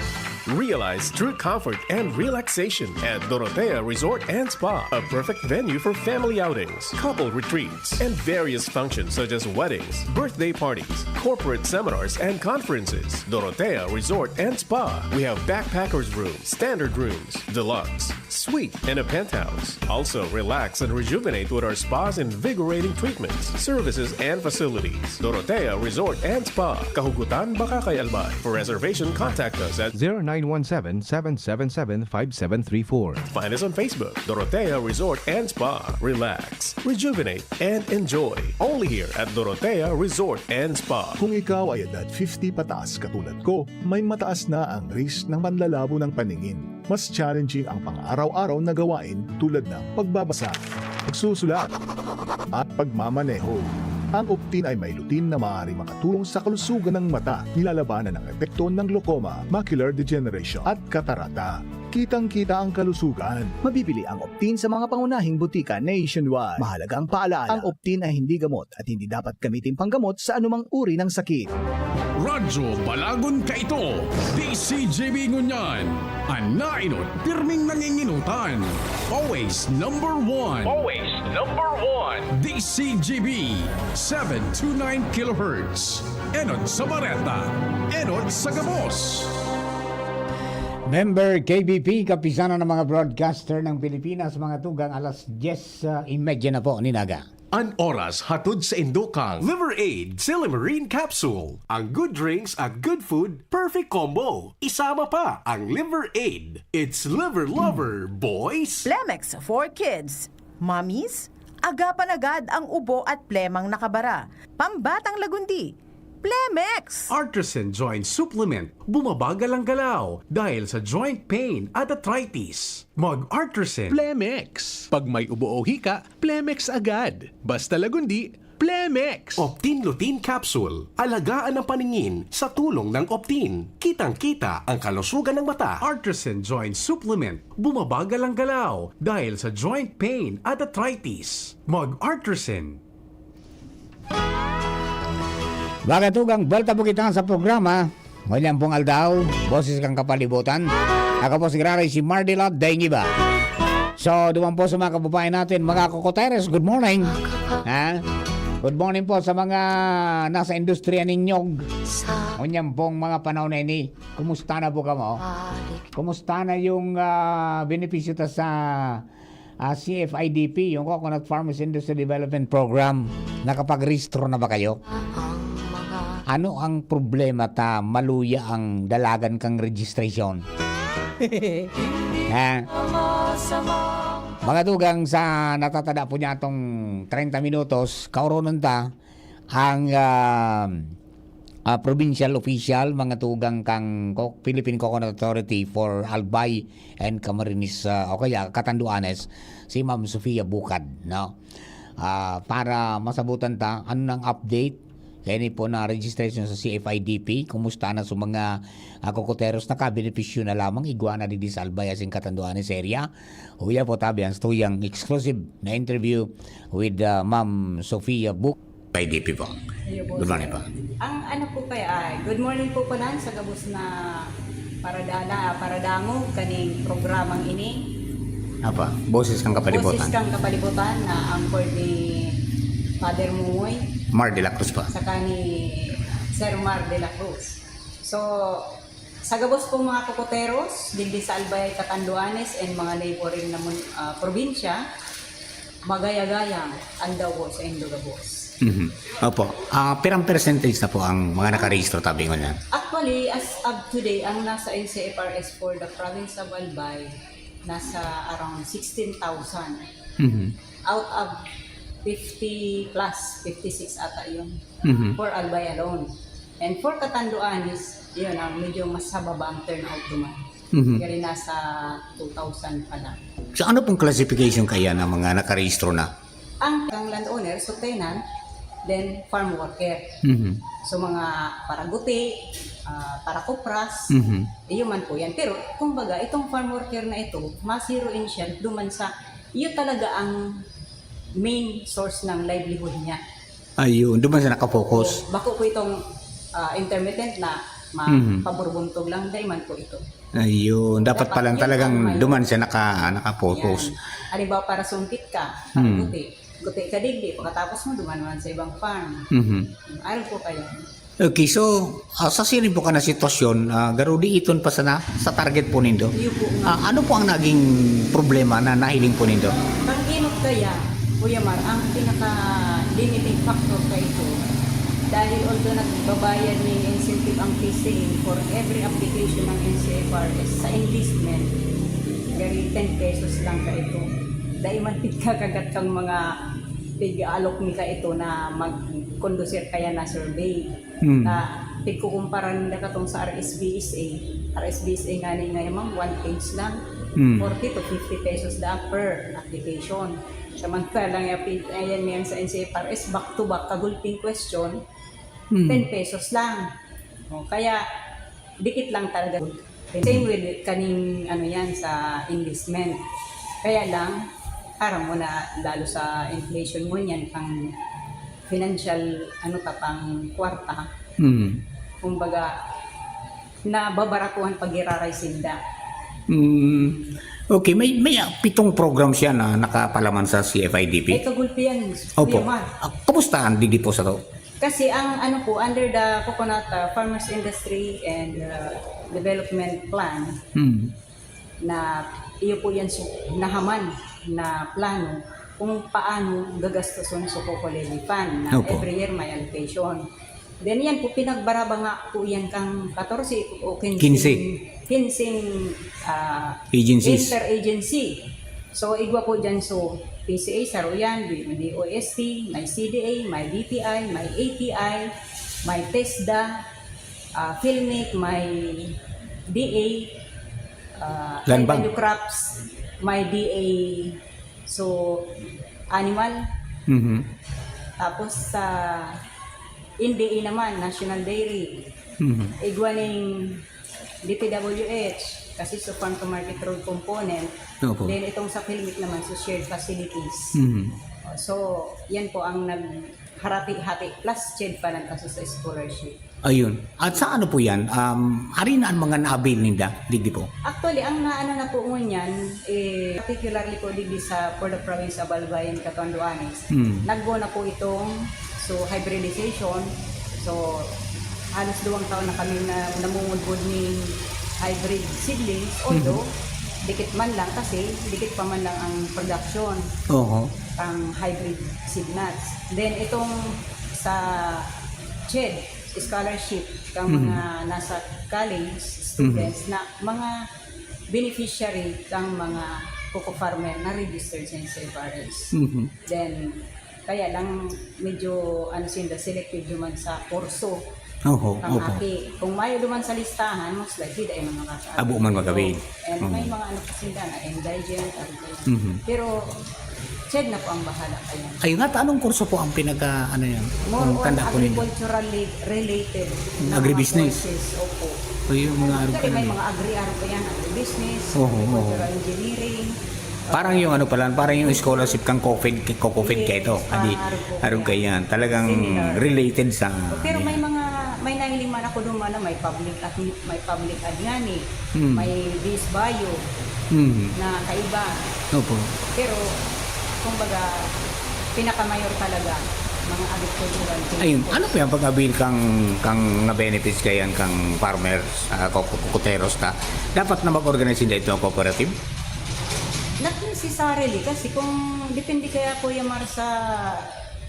Realize true comfort and relaxation at Dorotea Resort and Spa, a perfect venue for family outings, couple retreats, and various functions such as weddings, birthday parties, corporate seminars, and conferences. Dorotea Resort and Spa. We have backpackers room, standard rooms, deluxe, Suite and a penthouse. Also, relax and rejuvenate with our spa's invigorating treatments, services, and facilities. Dorotea Resort and Spa. Kahugutan, Bacacay, Albay. For reservation, contact us at zero nine one seven, seven seven seven, five seven three four. Find us on Facebook, Dorotea Resort and Spa. Relax, rejuvenate, and enjoy. Only here at Dorotea Resort and Spa. Kung ikaw ay edad fifty pataas katulad ko, may mataas na ang risk ng panlalabo ng paningin. Mas challenging ang pang-araw-araw na gawain tulad ng pagbabasa, pagsusulat, at pagmamaneho. Ang Optin ay may lutein na maaaring makatulong sa kalusugan ng mata, nilalabanan ang epekto ng glaucoma, macular degeneration, at katarata. Kitang-kita ang kalusugan. Mabibili ang Optin sa mga pangunahing butika nationwide. Mahalagang paalala, ang Optin ay hindi gamot at hindi dapat gamitin panggamot sa anumang uri ng sakit. Radyo Balagon kaito, D C G B ngunyan. An naenot, pirming nanginginutan. Always number one. Always number one. D C G B, seven two nine kilohertz. Enot sa bareta, enot sa gabos. Member K B P, Kapisanan ng mga Broadcaster ng Pilipinas, mga tugang, alas dyes, ah, y media na po nin aga. An oras hatod saindo kan Liver Aid Silymarin Capsule. Ang good drinks at good food, perfect combo. Isama pa ang Liver Aid. It's Liver Lover, boys! Plemex for Kids. Mommies, agapan agad ang ubo at plemang nakabara. Pambatang lagundi, Plemex! Artisan Joint Supplement, bumabagal ang galaw dahil sa joint pain at arthritis. Mag-Artisan. Plemex. Pag may ubo o hika, Plemex agad. Basta lagundi, Plemex. Optin Lutein Capsule. Alagaan ang paningin sa tulong ng Optin. Kitang-kita ang kalusugan ng mata. Artisan Joint Supplement, bumabagal ang galaw dahil sa joint pain at arthritis. Mag-Artisan. Mga tugang, buwelta po kita sa programa. Ngunyan pong aldaw, Boses kan Kapalibutan. Ako po si Graray, si Mardilot Daingiba. So, duman po sa mga kababayan natin, mga kokoteres, good morning. Ha? Good morning po sa mga nasa industriya ninyog. Ngunyan pong mga panahon na ini, kumusta na po kamo? Kumusta na yung, ah, benepisyo ta sa ah, C F I D P, yung Coconut Farmers Industry Development Program. Nakapagrehistro na ba kayo? Ano ang problema ta maluya ang dalagan kang registration? Ha? Mga tugang, sa natatada po niya atong treinta minutos, kaoronon ta ang, ah, ah, provincial official, mga tugang kan Co-, Philippine Coconut Authority for Albay and Camarines, ah, o kaya Catanduanes, si Ma'am Sofia Bukad, no? Ah, para masabutan ta, ano nang update kaini po na registration sa C F I D P, kumusta na sa mga, ah, kokoteros, nakabenepisyo na lamang, igwa na digdi sa Albay asin Catanduanes area? Uya po tabi ang tuyang exclusive na interview with, ah, Ma'am Sofia Bukad. P I D P po. Ayun po, Good morning sir. Po. Ang ano po kaya, ay, good morning po kunan sa gabos na paradala, paradangog kaning programang ini. Apa, Boses kan Kapalibutan. Boses kan Kapalibutan na anchor ni Father Mumoy. Mar de la Cruz po. Saka ni Sir Mar de la Cruz. So, sa gabos pong mga kokoteros, digdi sa Albay, Catanduanes, and mga neighboring na mun-, ah, probinsya, magayagayang aldaw po saindo gabos. Mhm. Opo. Ah, pirang percentage na po ang mga nakarehistro tabi ngunyan? Actually, as of today, ang nasa N C F R S for the province of Albay, nasa around sixteen thousand. Mhm. Out of fifty plus, fifty-six ata yun. Mhm. For Albay alone. And for Catanduanes, yun ang medyo mas hababa ang turnout duman. Mhm. Kaya nasa two thousand pa lang. So, ano pong classification kaya ng mga nakarehistro na? Ang, ang landowner, so tenant, then farm worker. Mhm. So, mga paraguti, ah, parakupras, Mhm. iyo man po yan. Pero, kumbaga, itong farm worker na ito, mas zero in shell, duman sa, iyo talaga ang main source ng livelihood niya. Ayun, duman sa nakafocus. So, bako po itong, ah, intermittent na ma-, Mhm. paburbuntog lang, dai man po ito. Ayun, dapat Dapat palang yun talagang ang may duman siya naka-, naka-focus. Yan. Halimbawa, para sungkit ka, Hmm. para guti. Guti ka digdi, pagkatapos mo, duman naman sa ibang farm. Mhm. Aral po kayo. Okay, so, ah, sa siring po ka na sitwasyon, ah, garo di iton pa sana sa target po nindo? Iyo po nga. Ah, ano po ang naging problema na nahiling po nindo? Ang inot kaya, Kuya Mar, ang pinaka-limiting factor ka ito, dahil although nagbabayad ning incentive ang P C A for every application ng N C F R S sa enlistment, gari ten pesos lang ka ito. Dahil man pigkakagat kang mga pig-aalok mi ka ito na mag-conducir kaya na survey. Hmm. Ta, pigkukumpara ninda katong sa R S B S A. R S B S A ngani nga, ma'am, one page lang. Hmm. Forty to fifty pesos da per application. Samantalang, ayan, yan sa N C F R S, back to back, kagulping question, Hmm. ten pesos lang. O, kaya, dikit lang talaga. Same with kaning, ano yan, sa enlistment. Kaya lang, aram mo na, lalo sa inflation mo yan, pang financial, ano ta, pang kwarta. Mm. Kumbaga, nababaratuhan pag iraray sinda. Mm. Okay, may, may, ah, pitong programs yan na nakapalaman sa C F I D P? Ay, kagulpi yan, Opo. Kuya Mar. Ah, kumusta ang digdi po sa to? Kasi ang ano po, under the Coconut, ah, Farmers Industry and, ah, Development Plan, Mm. na iyo po yan su-, nahaman na plano kung paano gagastoson sa Coco Levy Fund na Opo. every year may allocation. Then yan po, pinagbarabanga po yan kang katorse o kinseng, Kinse. kinseng, ah, Agencies. interagency. So, igwa po dyan, so, P C A, saro yan, D O S T, may C D A, may D T I, may A T I, may TESDA, ah, PHILMIC, may D A, ah, Land Bank. Anti-Crops, may D A, so, animal. Mhm. Tapos sa N D A naman, National Dairy. Mhm. Igwa ning D P W H, kasi sa farm to market road component. Opo. Then itong sa PHILMIC naman, sa shared facilities. Mhm. So, yan po ang nagharati-hati, plus CHED pa lang kaso sa scholarship. Ayun. At sa ano po yan? Um, ari na ang mga na-avail ninda, digdi po? Actually, ang naano na po ngunyan, eh, particularly po digdi sa, for the province of Albay and Catanduanes, Hmm. nagbo na po itong, so, hybridization. So, halos duwang taon na kami na namumudbod ning hybrid seedlings, although, Mhm. dikit man lang kasi, dikit pa man lang ang production Oho. ng hybrid seed nuts. Then, itong sa CHED, scholarship kang Mhm. mga nasa college students Mhm. na mga beneficiary kang mga coco farmer na registered sa N C F R S. Mhm. Then, kaya lang medyo, ano, sinda selective duman sa kurso. Oho, Ang opo. aki, kung mayo duman sa listahan, most likely, dai man makakaabot. Abo man mag-avail. And may Mm. mga ano pa sinda na indigent, ano pa yun. Mhm. Pero, CHED na po ang bahala kaya. Ayun nga, ta-, anong kurso po ang pinaka, ano yan? More Kung on tanda ko ninyo. agriculturally related na mga Agribusiness. courses. Opo. So, yung mga Pero may agribusiness. mga agri-, ano pa yan, agribusiness, Oho, oho. agricultural engineering. Parang yung ano pala, parang yung scholarship kang COVID, COVID Yes, kayo to. Adi, parang ano po arog yan. kayo yan. Talagang Similar. related sa, Pero may ano yan. mga, may nahiling man ako duman na may public at may public ad ngani, Hmm. may BizBio Hmm. na kaiba. Opo. Pero, kumbaga, pinakamayor talaga, mga agricultural based Ayun, course. ano po yan pag-avail kang, kang na benefits kayan kang farmers, ah, co-, co-, cocoteros ta? Dapat na mag-organize sila ito ng cooperative? Not necessarily, kasi kung depende kaya, Kuya Mar, sa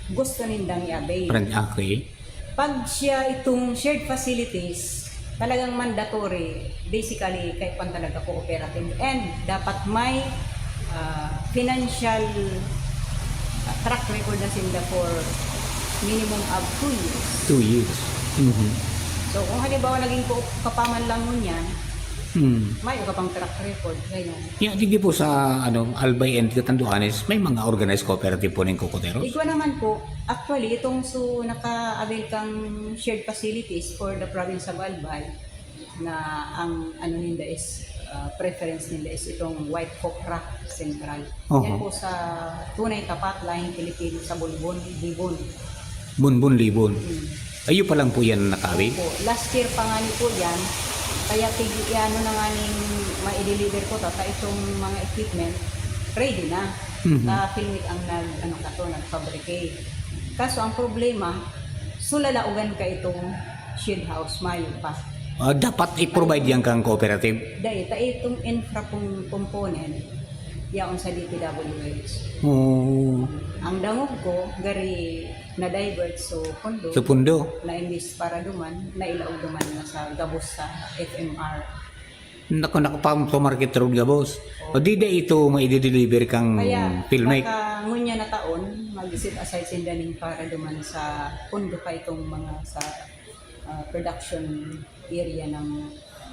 gusto nindang i-avail. Parang, okay. Pag siya itong shared facilities, talagang mandatory, basically, kay pan talaga cooperative. And dapat may, ah, financial, ah, track record na sinda for minimum of two years. Two years. Mhm. So, kung halimbawa naging co-op ka pa man lang ngunyan, Hmm. may ka pang track record, ganyan. Yeah, digdi po sa, ano, Albay and Catanduanes, may mga organized cooperative po ng cocoteros? Igwa naman po. Actually, itong so naka-avail kang shared facilities for the province of Albay, na ang ano ninda is, ah, preference ninda is itong White Copra Central. Oho. Yan po sa Tunay Tapat, Lahing Pilipino sa Bulbon, Libon. Bulbon, Libon. Hmm. Ayo pa lang po yan naka-avail? Opo. Last year pa nga ni po yan, kaya tig-, ano na nga ning mai-deliver ko, tata, itong mga equipment, ready na. Mhm. Ah, PHILMIC ang nag-, ano ka to, nag-fabricate. Kaso ang problema, sulalaogan ka itong Shade house, mayo pa. Ah, dapat i-provide yan kang cooperative. Dahil ta itong infra pong component, yaon sa D P W H. Oo. Ang dangog ko, gari na-divert so pondo, Sa pundo. Na-invest para duman, nailaog duman na sa gabos sa F M R. Naku, naku, farm to market road gabos. O di, di ito maidi-deliver kang Kaya, PhilMec. Baka ngunya na taon, mag-set aside sinda ning para duman sa pondo pa itong mga sa ah, production area ng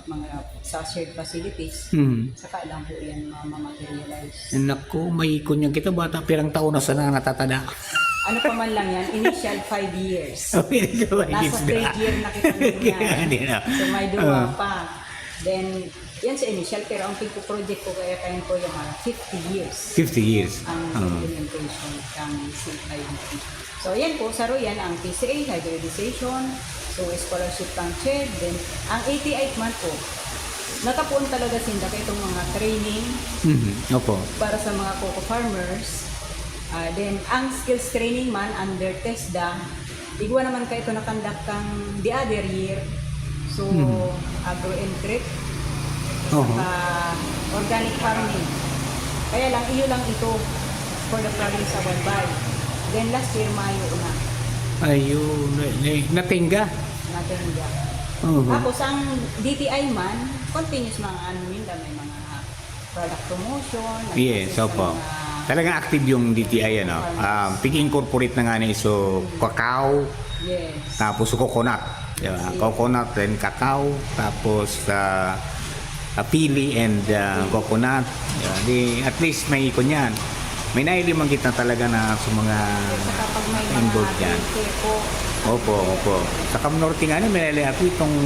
mga sa shared facilities. Hmm. Saka lang po yan mamamaterialize. Naku, may kunyang kita bata, pirang taon na sana natatada. Ano pa man lang yan, initial five years. Okay, ito ba, Nasa isda? Third year na kita Hindi niyan. na. So may duwa Ah. Pa. Then, yan sa initial, pero ang pigpo-project ko kaya kayan ko yung mga fifty years. Fifty years. Ang Ah. Implementation ng C I M P. So, yan po, saro yan ang P C A, hybridization, so scholarship kang CHED, then ang A T I man po, natapuon talaga sinda kay itong mga training Mhm. Opo. Para sa mga coco farmers. Ah, then, ang skills training man under TESDA, igwa naman ka ito nakandak kang the other year. So, Mhm. Agro Entrep, Oho. saka organic farming. Kaya lang, iyo lang ito for the province of Albay. Then last year, mayo na. Ayun, na- na- natingga. Natingga. Oho. Tapos, ang D T I man, continuous mga ano ninda, may mga product promotion, Yes, nag-assist sa opo. mga Talagang active yung D T I, ano. Ah, pig-incorporate na nga ni so cacao, Yes. tapos coconut. Di ba? Coconut, then cacao, tapos ah, ah, pili and ah, coconut. Di ba? Di, at least may kunyan. May nailiman kita talaga na sa mga Saka pag may mga involved yan. K P O, Opo, opo. Sa Cam Norte nga, may nalala ako itong,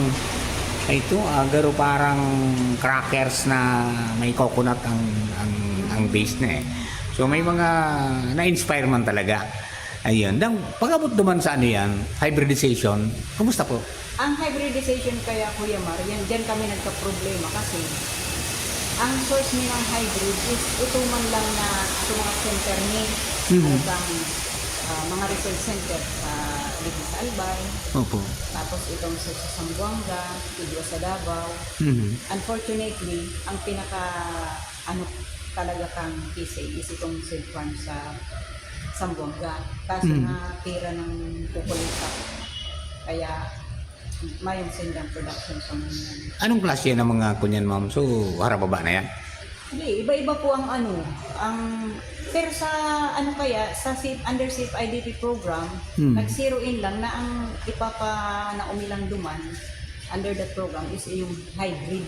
ay ito, ah, garo parang crackers na may coconut ang, ang, ang base na eh. So may mga na-inspire man talaga. Ayun. Dang, pag-abot naman sa ano yan, hybridization, kumusta po? Ang hybridization kaya, Kuya Mar, yan, dyan kami nagka-problema kasi ang source ni ng hybrid is ito man lang na sa mga center ni Mhm. ano bang, ah, mga research center sa dito sa Albay, Opo. Tapos itong sa, sa Zamboanga, igwa sa Davao. Mhm. Unfortunately, ang pinaka ano talaga kang P C A is itong seed farm sa Zamboanga. Kaso Mm. na pira ng kukulit sa kaya mayong sendang production sa mga Anong klase yan ng mga kunyan, ma'am? So, harababa na yan? Hindi, iba-iba po ang ano, ang pero sa ano kaya, sa C- under C F I D P program, Hmm. nag-zero in lang na ang ipapanaomi lang duman under that program is yung hybrid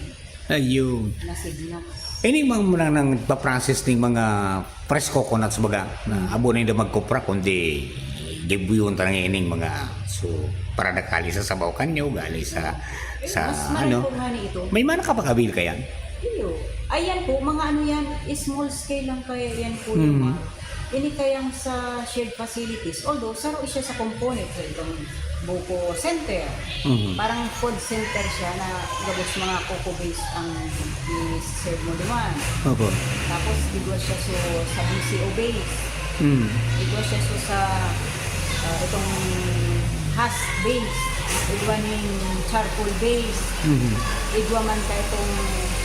Ayun. na seed nuts. Ini mga muna nang nagpa-process ng mga fresh coconuts baga na abo na yung magkupra kundi gibuyon ta nga ining mga so para nakali sa sabaw kanyo gali sa Eh, sa mas maray ano po nga ni ito. May mga nakapag-avail kaya? Iyo. Ayan po, mga ano yan, small scale lang kaya yan po Mhm. yung mga ini kayang sa shared facilities. Although, saro siya sa component sa itong Buko Center. Mhm. Parang food center siya na gabos mga coco base ang i-serve mo duman. Opo. Tapos, igwa siya so, sa B C O base. Mm. Igwa siya so, sa ah, itong husk base. Igwa ning charcoal base. Mhm. Igwa man ka itong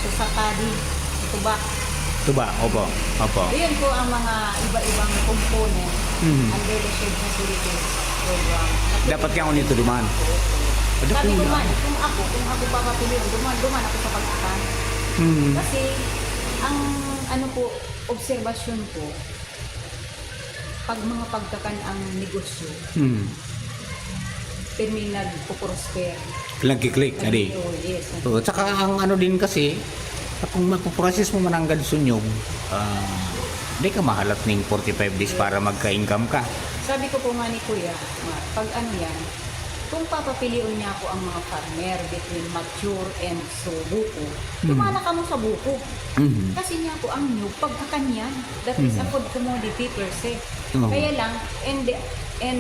so, sa paddy. Tuba. Tuba, opo. Opo. Ayan po ang mga iba-ibang component Mhm. under the shared facilities program. Dapat kaya nito duman. Sabi ko man, kung ako, kung ako papapiliin, duman, duman ako sa pagkakan. Mhm. Kasi, ang ano po, obserbasyon ko, pag mga pagkakan ang negosyo, Mhm. pirming nagpo-prosper. Nagkiklik, adi. Oh, yes. So, at saka ang ano din kasi, kung magpo-process mo mananggad sunyog, ah, di ka mahalat ning forty-five days para magka-income ka. Sabi ko po nga ni Kuya, ma, pag ano yan, kung papapilion niya ako ang mga farmer between mature and so buko, Mm. tumala ka mo sa buko. Mhm. Kasi niya po ang nyug, pagkakan yan. That is a Mhm. food commodity per se. Oo. Kaya lang, in, the, in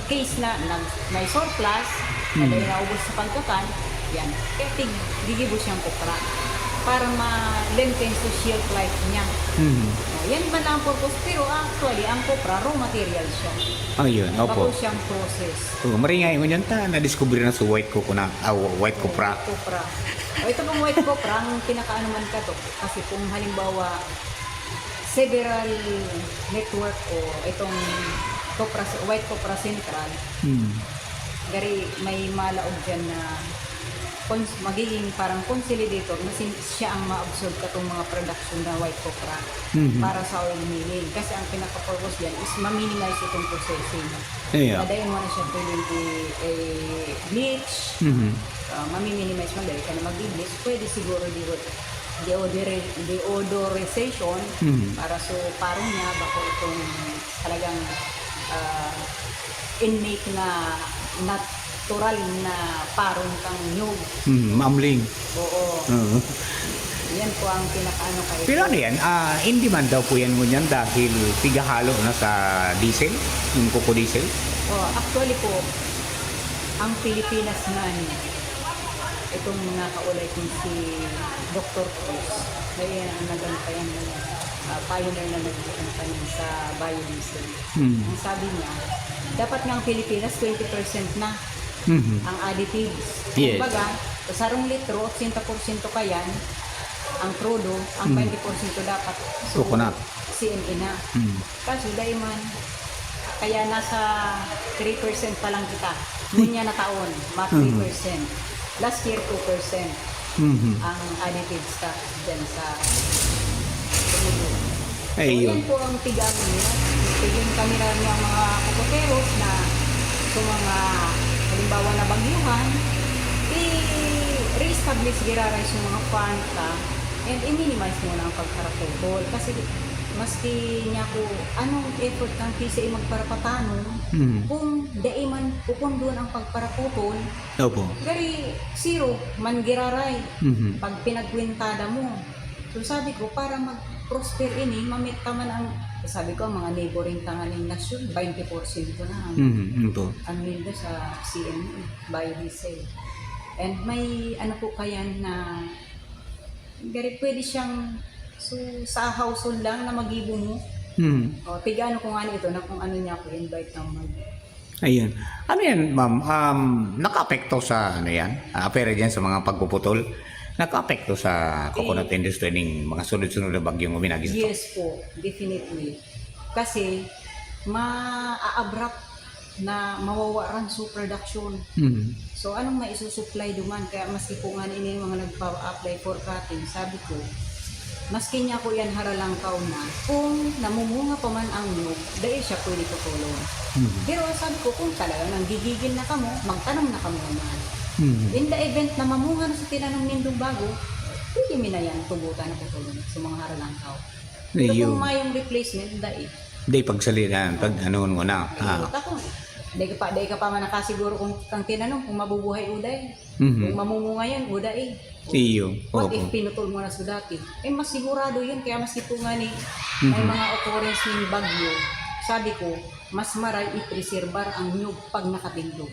case na nag, may surplus, Mhm. na naubos sa pagkakan, yan. Kaya tig, gigibo siyang kupra. para ma-lengthen sa shelf life niya. Mhm. Oh, yan man lang ang purpose. Pero actually, ang copra, raw material siya. Ayun, opo. Bako siyang process. Oh, maringay ngunyan ta, nadiskubre na sa white coconut, ah, white copra. White copra. O, ito pong white copra, ang pinakaano man ka to. Kasi kung halimbawa, several network o itong copra, white copra central, Hmm. gari may malaog dyan na cons-, magiging parang consolidator na sin-, siya ang ma-absorb katong mga production na white copra Mhm. para sa oil milling. Kasi ang pinaka-purpose dyan is ma-minimize itong processing. Yeah. Na dahil mo na siya pwedeng i-, i-bleach, Mhm. ah, mami-minimize man, dahil ka na mag-bleach, pwede siguro di-, deodore-, deodorization Mhm. para sa parong niya, bako itong talagang, ah, innate na natural na parong kang nyug. Mhm, maamling. Oo. Oo. Yan po ang pinakaano kayo. Pero ano yan? Ah, in demand daw po yan ngunyan dahil pigahalo na sa diesel, yung coco diesel? Oh, actually po, ang Pilipinas na ano, itong mga kaulay kong si Doktor Cruz, na yan ang nagantay ng, ah, pioneer na nagantay sa biodiesel. Hmm. Ang sabi niya, dapat nga ang Pilipinas, twenty percent na Mhm. ang additives. Yes. Kumbaga, sa sarong litro, ochenta porsyento kayan, ang krudo, ang Hmm. twenty porsyento dapat. So, Coconut. C M E na. Hmm. Kaso, dai man, kaya nasa three percent pa lang kita. Ngunyan na taon, mga Mhm. three percent. Last year, two percent Mhm. ang additives tax dyan sa krudo. So, Ayun. yan po ang tigaan niya. Tigin kami na ng mga kokoteros na sa mga, halimbawa, nabagyuhan, i-reestablish giraray sa mga farm ta, and i-minimize muna ang pagparaputol. Kasi maski niya ko, anong effort kang P C A magparapatanon Mhm. kung dai man pupundon ang pagparaputol? Opo. Gari, zero man giraray. Mhm. Pag pinagkwentada mo. So, sabi ko, para mag-prosper ini, mamit ka man ang, sabi ko, ang mga neighboring tanganing nasyon, twenty porsyento na ang, Mhm, yun po. ang nilda sa C M E, biodiesel. And may, ano po kayan na, gari, pwede siyang, so, sa household lang na magibo mo. Mhm. O, tigano ko nga nito na kung ano niya ako invite ng mag- Ayun. Ano yan, ma'am? Um, nakaapekto sa, ano yan? Ah, apere dyan sa mga pagpuputol? Nakaapekto sa coconut Eh, industry ning mga sunod-sunod na bagyong uminagis to? Yes po, definitely. Kasi, ma-abrupt na mawawaran sa production. Mhm. So, anong maisusupply duman? Kaya maski po nga ini yung mga nagpa-apply for cutting, sabi ko, maski niya ko yan haralangkaw na, kung namumunga pa man ang niyog, dai siya pwede putulon. Mhm. Pero sabi ko, kung talagang nanggigigil na kamo, magtanom na kamo naman. Mhm. In the event na mamunga na sa tinanom nindong bago, pwede mi na yan tubutan na putulon sa mga haralangkaw. Pero Iyo. kung mayong replacement, dai. Dai pagsaliran, pag ano mo na. Ah. Iyo, tapos, dai ka pa, dai ka pa man nakasiguro kung kang tinanom, kung mabubuhay o dai. Mhm. Kung mamumunga yan, o dai. Iyo. What Opo. if pinutol mo na sa dati? Eh, mas sigurado yun. Kaya maski po nga ni, may Mhm. mga occurrence ng bagyo, sabi ko, mas maray i-preserbar ang niyog pag nakatindog.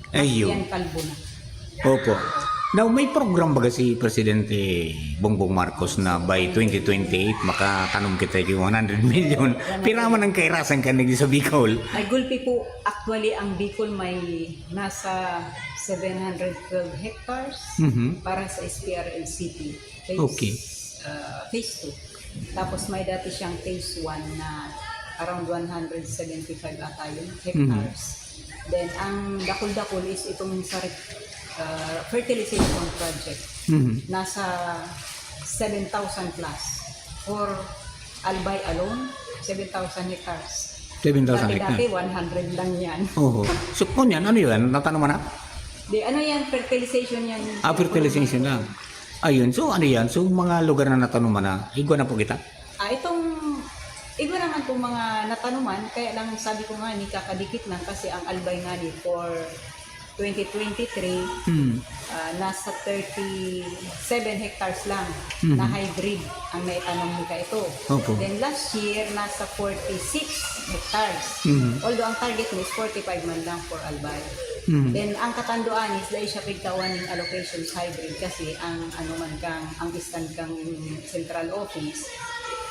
Mas Ayun. yan kalbo na. Opo. Now, may program baga si Presidente Bongbong Marcos na by twenty twenty-eight, makatanom kita yung one hundred million? Pira man ang kairasan ka nagdi sa Bicol? Ay, gulpi po. Actually, ang Bicol may nasa seven hundred twelve hectares Mhm. para sa S P R L C P. Phase, Okay. ah, phase two. Tapos may dati siyang phase one na around one hundred seventy-five ata yun, Mhm. hectares. Then, ang dakul-dakul is itong sa re-, ah, fertilization project. Mhm. Nasa seven thousand plus for Albay alone, seven thousand hectares. Seven thousand Dati-dati, hectares. one hundred lang yan. Oho. So, kung yan, ano yun? Natanuman na? Di, ano yan? Fertilization yan. Ah, fertilization lang. Ayun. So, ano yan? So, mga lugar na natanuman na, igwa na po kita? Ah, itong, igwa naman po mga natanuman, kaya lang sabi ko nga, ni kakadikit lang kasi ang Albay nga ni for twenty twenty-three, Hmm. ah, nasa thirty-seven hectares lang Mhm. na hybrid ang naitanom ni Kaito. Opo. Then last year, nasa forty-six hectares. Mhm. Although ang target mo is forty-five man lang for Albay. Mhm. Then ang katanduan is dahil siya pigtawan ng allocations hybrid kasi ang ano man kang ang stand kang central office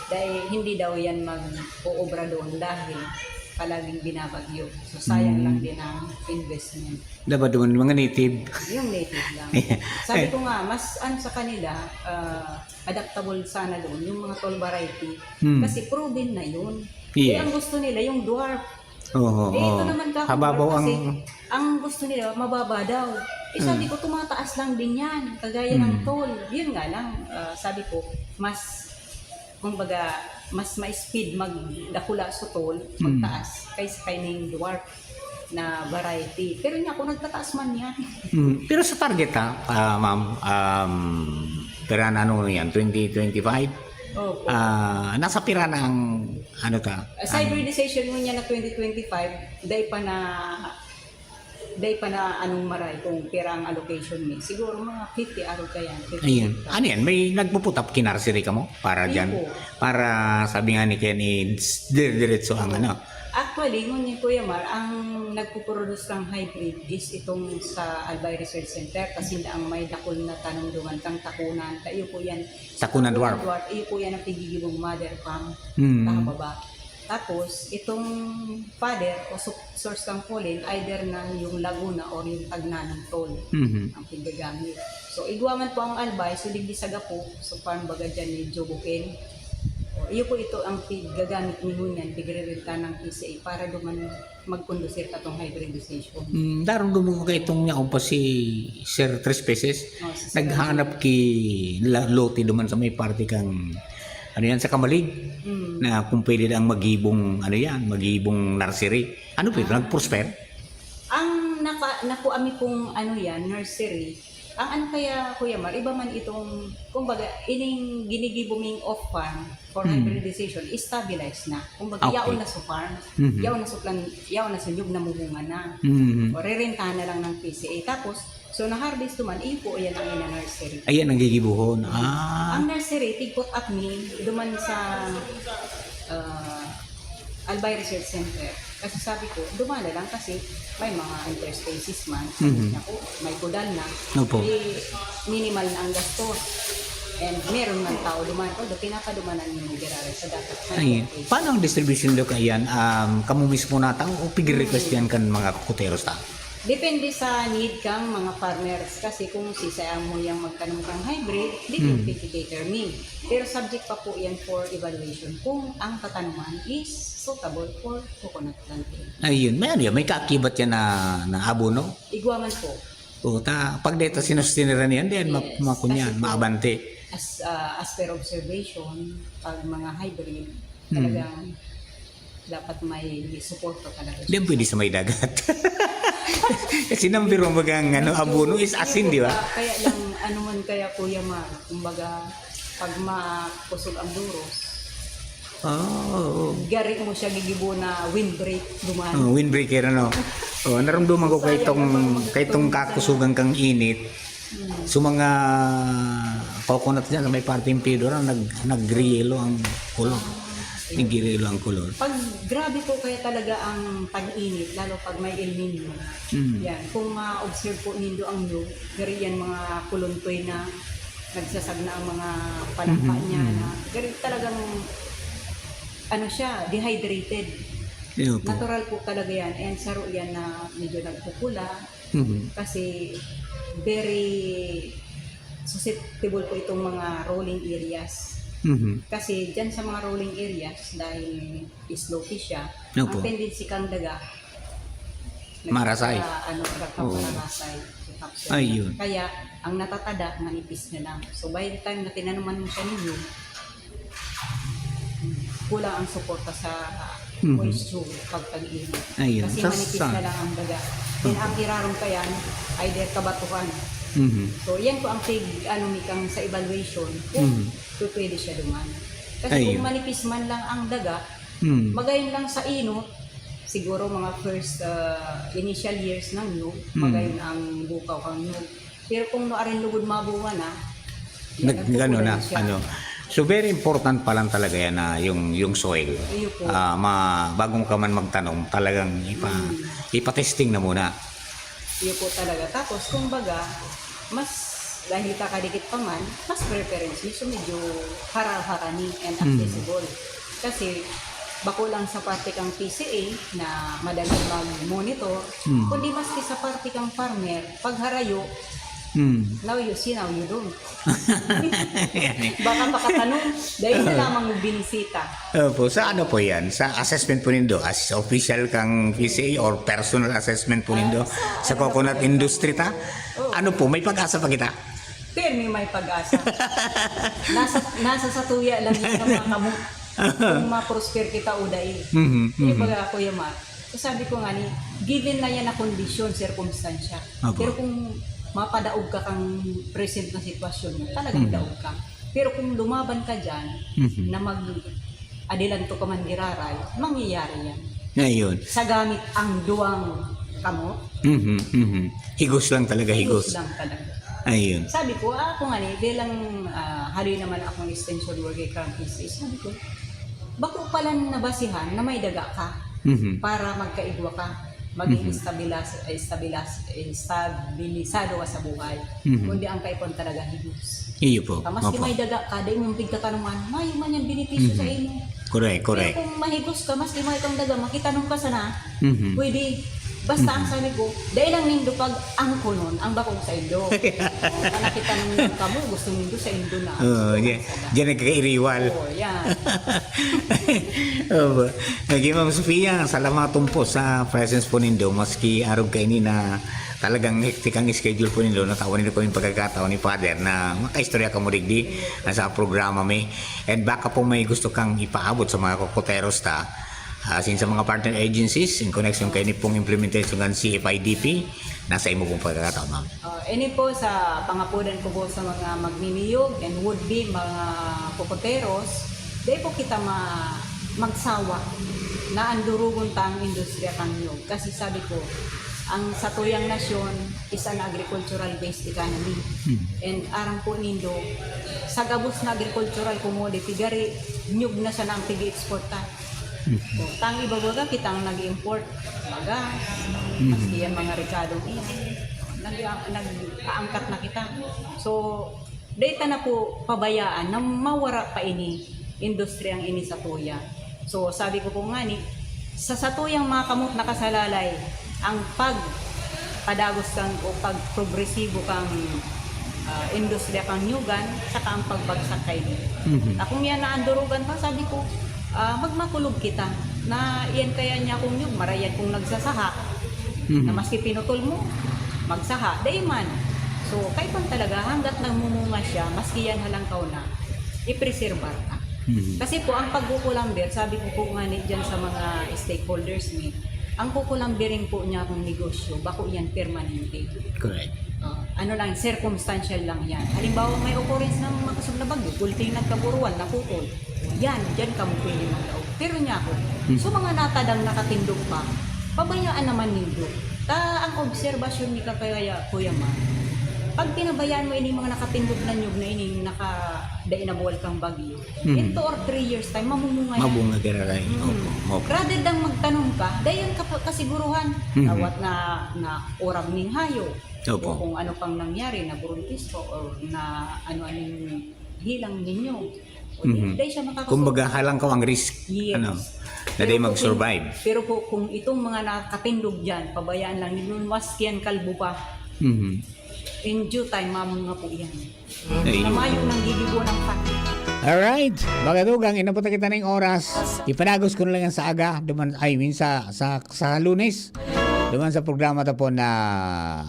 dahil hindi daw yan mag-oobra doon dahil palaging binabagyo. So sayang Mm. lang din ang investment. Dapat naman mga native. Yung native lang. Sabi ko nga, mas ano sa kanila, ah, adaptable sana doon, yung mga tall variety. Hmm. Kasi proven na yun. Yes. Eh, ang gusto nila, yung dwarf. Oo. Eh, ito Oo. naman ka, Hababaw kasi ang... ang gusto nila, mababa daw. Eh, sabi Hmm. ko, tumataas lang din yan, kagaya ng Hmm. tall. Yun nga lang, ah, sabi ko, mas, kumbaga, mas ma-speed magdakula sa tall, Hmm. magtaas, kaysa kay ning dwarf na variety. Pero niya ako, nagtataas man yan. Hmm. Pero sa target ha, ah, ma'am, um, pira na ano yan, twenty twenty-five? Opo. Ah, nasa pira na ang ano ta? Sa hybridization mo niya na twenty twenty-five, dai pa na, dai pa na anong maray kung pira ang allocation ni. Siguro mga fifty aro ka yan. fifty Ayun. hectares. Ano yan? May nagpuputap kinarsery ka mo? Para Hindi dyan? po. Para sabi nga ni Kenny, dire-diretso ang ano. Actually, ngunyan Kuya Mar, ang nagpuproduce ng hybrid is itong sa Albay Research Center kasi na ang may dakul na tanom duman kang takunan. Kaya po yan. Takunan dwarf. Dwarf, iyo po yan ang pigigibong mother palm. Hmm. Nakababa. Tapos, itong father o su- source ng pollen, either na yung Laguna or yung Tagna ng tol Mhm. ang piggagamit. So, igwa man po ang Albay, so digdi sa gapo, so farm baga dyan ni Joe Buken. O, iyo po ito ang piggagamit ni ngunyan, pigre-renta ng P C A para duman magkondusir katong hybridization. Mm, darong duman ko kay itong niya pa si Sir Tres Peces. Oh, si Sir Naghanap ki la- lote duman sa may parte kang ano yan sa Kamalig Mm. na kung pwede lang magibong ano yan, magibong nursery. Ano po ito? Nag-prosper? Ang naka, nakuha mi pong ano yan, nursery. Ang ano kaya, Kuya Mar, iba man itong, kumbaga, ining ginigibo ming off farm for Hmm. hybridization, stabilize na. Kumbaga, Okay. yaon na sa farm, Mhm. yaon na sa plan, yaon na sa nyug na mumunga na. Mhm. O rerentahan na lang ng P C A. Tapos, so na-harvest naman, iyo po yan ang ina-nursery. Ayan ang gigibuhon. Ah. Ang nursery, tig-put up mi, duman sa ah, Albay Research Center. Kasi sabi ko, dumala lang kasi may mga interspaces man. Sabi Mhm. niya ko, may kudal na. Opo. Eh, minimal na ang gastos. And meron man tao duman. Although, pinapadumanan yung nagdiraray sa dapat. May Ay, location. Paano ang distribution do kaiyan? Um, kamo mismo na tao o pig-request yan kan mga kukuteros ta? Depende sa need kang mga farmers. Kasi kung sisay ang mo yung magtanom kang hybrid, di Hmm. mm. cater me. Pero subject pa po yan for evaluation kung ang tatanuman is suitable for coconut planting. Ayun, may ano yan, may kaakibat yan na, na abono. Igwa man po. O, ta, pag dito sinustiniran yan, then ma- Yes. makunyan, Kasi po, maabante. As, ah, as per observation, pag mga hybrid, Hmm. talagang dapat may suporta talaga. Di yan pwede sa may dagat. Kasi number one bagang ano, abono is asin, di ba? Kaya lang, ano man kaya, Kuya Mar, kumbaga, pag makusog ang duros, Oo, oo. gari mo siya gigibo na windbreak, duman. Oh, windbreaker, ano? Oh, naramdaman ko kay itong, kay itong kakusugan kang init. So, mga coconut dyan, sa may parte yung Pedro, nag, nagriyelo ang kulor. Nagriyelo ang kulor. Pag grabe po kaya talaga ang tag-init, lalo pag may El Nino, Mm. yan, kung ma-observe po nindo ang nyug, gari yan mga kuluntoy na nagsasagna ang mga palakpak Mhm, niya mhm. na gari talagang ano siya, dehydrated. Yun po. Natural po talaga yan and saro yan na medyo nagpupula Mhm. kasi very susceptible po itong mga rolling areas. Mhm. Kasi dyan sa mga rolling areas, dahil slopey siya, Opo. ang tendency kang daga, Marasay. nagka- ano, nagkapararasay. Ayun. Kaya, ang natatada, manipis na lang. So, by the time na tinanuman mo siya ninyo, kulang ang suporta sa Mhm. moisture pag tag-init. Ayun. Kasi Sa- manipis sa- na lang ang daga. Then, ang irarom ka yan, either kabatuhan. Mhm. So, yan po ang tig, ano, mi kang sa evaluation kung Mhm. pwede siya duman. Kasi Ayun. kung manipis man lang ang daga, Mhm. magayon lang sa inot, Siguro mga first, ah, initial years ng nyug, Mm. magayon ang bukaw kang nyug. Pero kung nuarin lugod mabunga na, yan, Nag-, ano nagkukulang na, siya. ano. So, very important pa lang talaga yan na yung, yung soil. Iyo po. Ah, ma, bago ka man magtanom, talagang ipa, Mm. ipatesting na muna. Iyo po talaga. Tapos, kumbaga, mas, dahil kakadikit pa man, mas preference nyo. So, medyo harahara ni and Mm. accessible. Kasi, bako lang sa parte kang P C A na madali mag-monitor, Mm. kundi maski sa parte kang farmer, pagharayo, Hmm. now you see, now you don't. Yan eh. Baka pakatanom, dahil na lamang mo binisita. Opo, sa ano po yan? Sa assessment po nindo? As official kang P C A or personal assessment po nindo? Ah, sa Sa ano coconut po yan? Industry ta? Oo. Ano po, may pag-asa pa kita? Pero may, may pag-asa. Nasa, nasa satuya lang yan sa mga kamot. Kung ma-prosper kita o dai. Mhm, Yung mhm. baga, Kuya Mar, so sabi ko nga ni, given na yan na kondisyon, sirkumstansya. Apo. Pero kung mapadaog ka kang present na sitwasyon mo, talagang Mhm. daog ka. Pero kung lumaban ka dyan, Mhm. na mag-adilanto ka man giraray, mangyayari yan. Ayun. Sa gamit ang duwang kamot, Mhm, mhm. Higos lang talaga, higos. Higos lang talaga. Ayun. Sabi ko, ah, ako nga ni, bilang ah, haloy naman akong extension worker kang P C A, sabi ko, bako pala nabasihan na may daga ka Mhm. para magkaigwa ka, maging Mhm. estabilas, estabilas, estabilisado ka sa buhay. Mhm. Kundi ang kaipon talaga higos. Iyo po. Ah, maski Opo. May daga ka, dai mong pigtatanuman, mayo man yan benepisyo Mhm. sa imo. Correct, correct. Pero kung mahigos ka, maski may kang daga, makitanom ka sana, Mhm. pwede. Basta ang sabi ko, dai lang nindo pag angkonon ang bakong sa indo. Kung nakita nindo kamo, gusto nindo sa indo na. Oo, So, yan. sana. Diyan nagkakairiwal. Oo, yan. Opo. Okay, Ma'am Sofia, salamat po sa presence po nindo. Maski arog kaini na talagang hectic ang schedule po nindo, natawan nindo kami pagkakataon ni Father na makaistorya kamo digdi sa programa mi. And baka po may gusto kang ipaabot sa mga kokoteros ta, ah, asin sa mga partner agencies in connection kaini pong implementation ng C F I D P, nasa imo pong pagkakataon, ma'am. Oh, ini po sa pangapodan ko po sa mga magniniyog and would-be mga kokoteros, dai po kita ma-, magsawa na andurugon ta ang industriya kan niyog. Kasi sabi ko, ang satuyang nasyon is an agricultural-based economy. Hmm. And aram po nindo, sa gabos na agricultural commodity, gari, niyog na sana ang pig-export ta. Hmm. So, tang iba baga, kitang nag-import, baga, Hmm. maski yan mga rekadong iyan, nag-, nag-aangkat na kita. So, dai ta na po pabayaan na mawara pa ini, industriyang ini sa tuya. So, sabi ko po nga ni, sa satuyang mga kamot nakasalalay, ang pagpadagos kang o pagprogresibo kang, ah, industriya kang nyugan, saka ang pagbagsak kaini. Mhm. Akong yan na andurugan pa, sabi ko, ah, magmakulog kita. Na iyan kaya niya akong nyug, marayan kong nagsasaha. Mhm. Na maski pinutol mo, magsaha. Dai man. So, kaipan talaga, hanggat namumunga siya, maski yan halangkaw na, ipreserbar ka. Mhm. Kasi po, ang pagkukulamber, sabi ko po nga ni dyan sa mga stakeholders ni, ang kukulambiring po niya akong negosyo, bako yan permanente. Correct. Oh, ano lang, circumstantial lang yan. Halimbawa, may occurrence ng makasog na bagyo, kulting nagkaburuan, naputol. Yan, dyan kamo pwede maglaog. Pero niya ako, Hmm. so mga natadang nakatindog pa, pabayaan naman nindo. Ta, ang obserbasyon ni kakaya, Kuya Ma, pag pinabayaan mo ini mga nakatindog na nyug na ini, naka, dai nabuwal kang bagyo, Hmm. in two or three years time, mamumunga yan. Mabunga giraray. Mm. Opo, opo. Rather than magtanom ka, dayon ka pa, kasiguruhan. Mhm. Awat na, na urag ning hayo. Opo. O kung ano pang nangyari, naburuntis ko, or na ano-anong hilang ninyo. O di, Mhm. dahil siya makakaso-, Kumbaga, halangkaw ang risk. Yes. Ano? Na Pero di po mag-survive. Kung, pero po, kung itong mga nakatindog dyan, pabayaan lang ninyo, maski yan kalbo pa, Mhm. in due time, mamunga po yan. Ayun. Na mayo nang gigibo ng pati. Alright, mga dugang, inabot na kita ng oras. Ipanagos ko na lang yan sa aga, duman, I mean, sa, sa, sa Lunes. Duman sa programa ta po na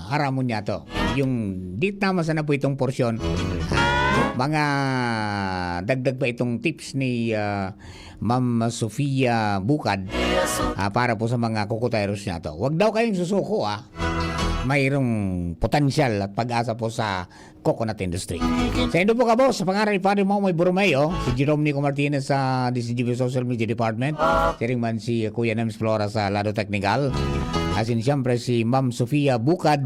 Aramon Niya To. Yung dit naman sana po itong porsyon. Mga dagdag pa itong tips ni, ah, Ma'am Sofia Bukad, ah, para po sa mga kukuteros niya to. Wag daw kayong susuko, ah. mayroong potensyal at pag-asa po sa coconut industry. Saindo po kamo, sa pangaran ni Padre Mamoy Borromeo, si Jerome Nico Martinez sa D Z G B Social Media Department, siring man si Kuya Nems Flora sa lado teknikal, asin siyempre si Ma'am Sofia Bukad,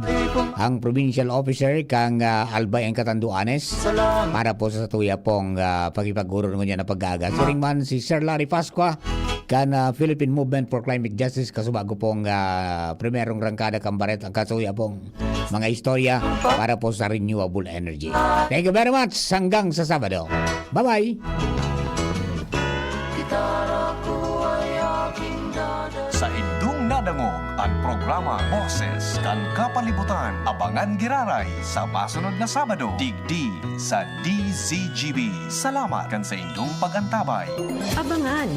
ang provincial officer kan, ah, Albay and Catanduanes, para po sa satuya pong, ah, pakipag-orog ngunyan na pag-aaga. Siring man si Sir Larry Pascua, kan, ah, Philippine Movement for Climate Justice, kasubago pong, ah, primerong rangkada kan Bareta, kasuya pong mga istorya para po sa renewable energy. Thank you very much. Hanggang sa Sabado. Bye-bye! Saindong nadangog an programa Boses kan Kapalibutan. Abangan giraray sa masunod na Sabado, digdi sa D Z G B. Salamat kan saindong pag-antabay. Abangan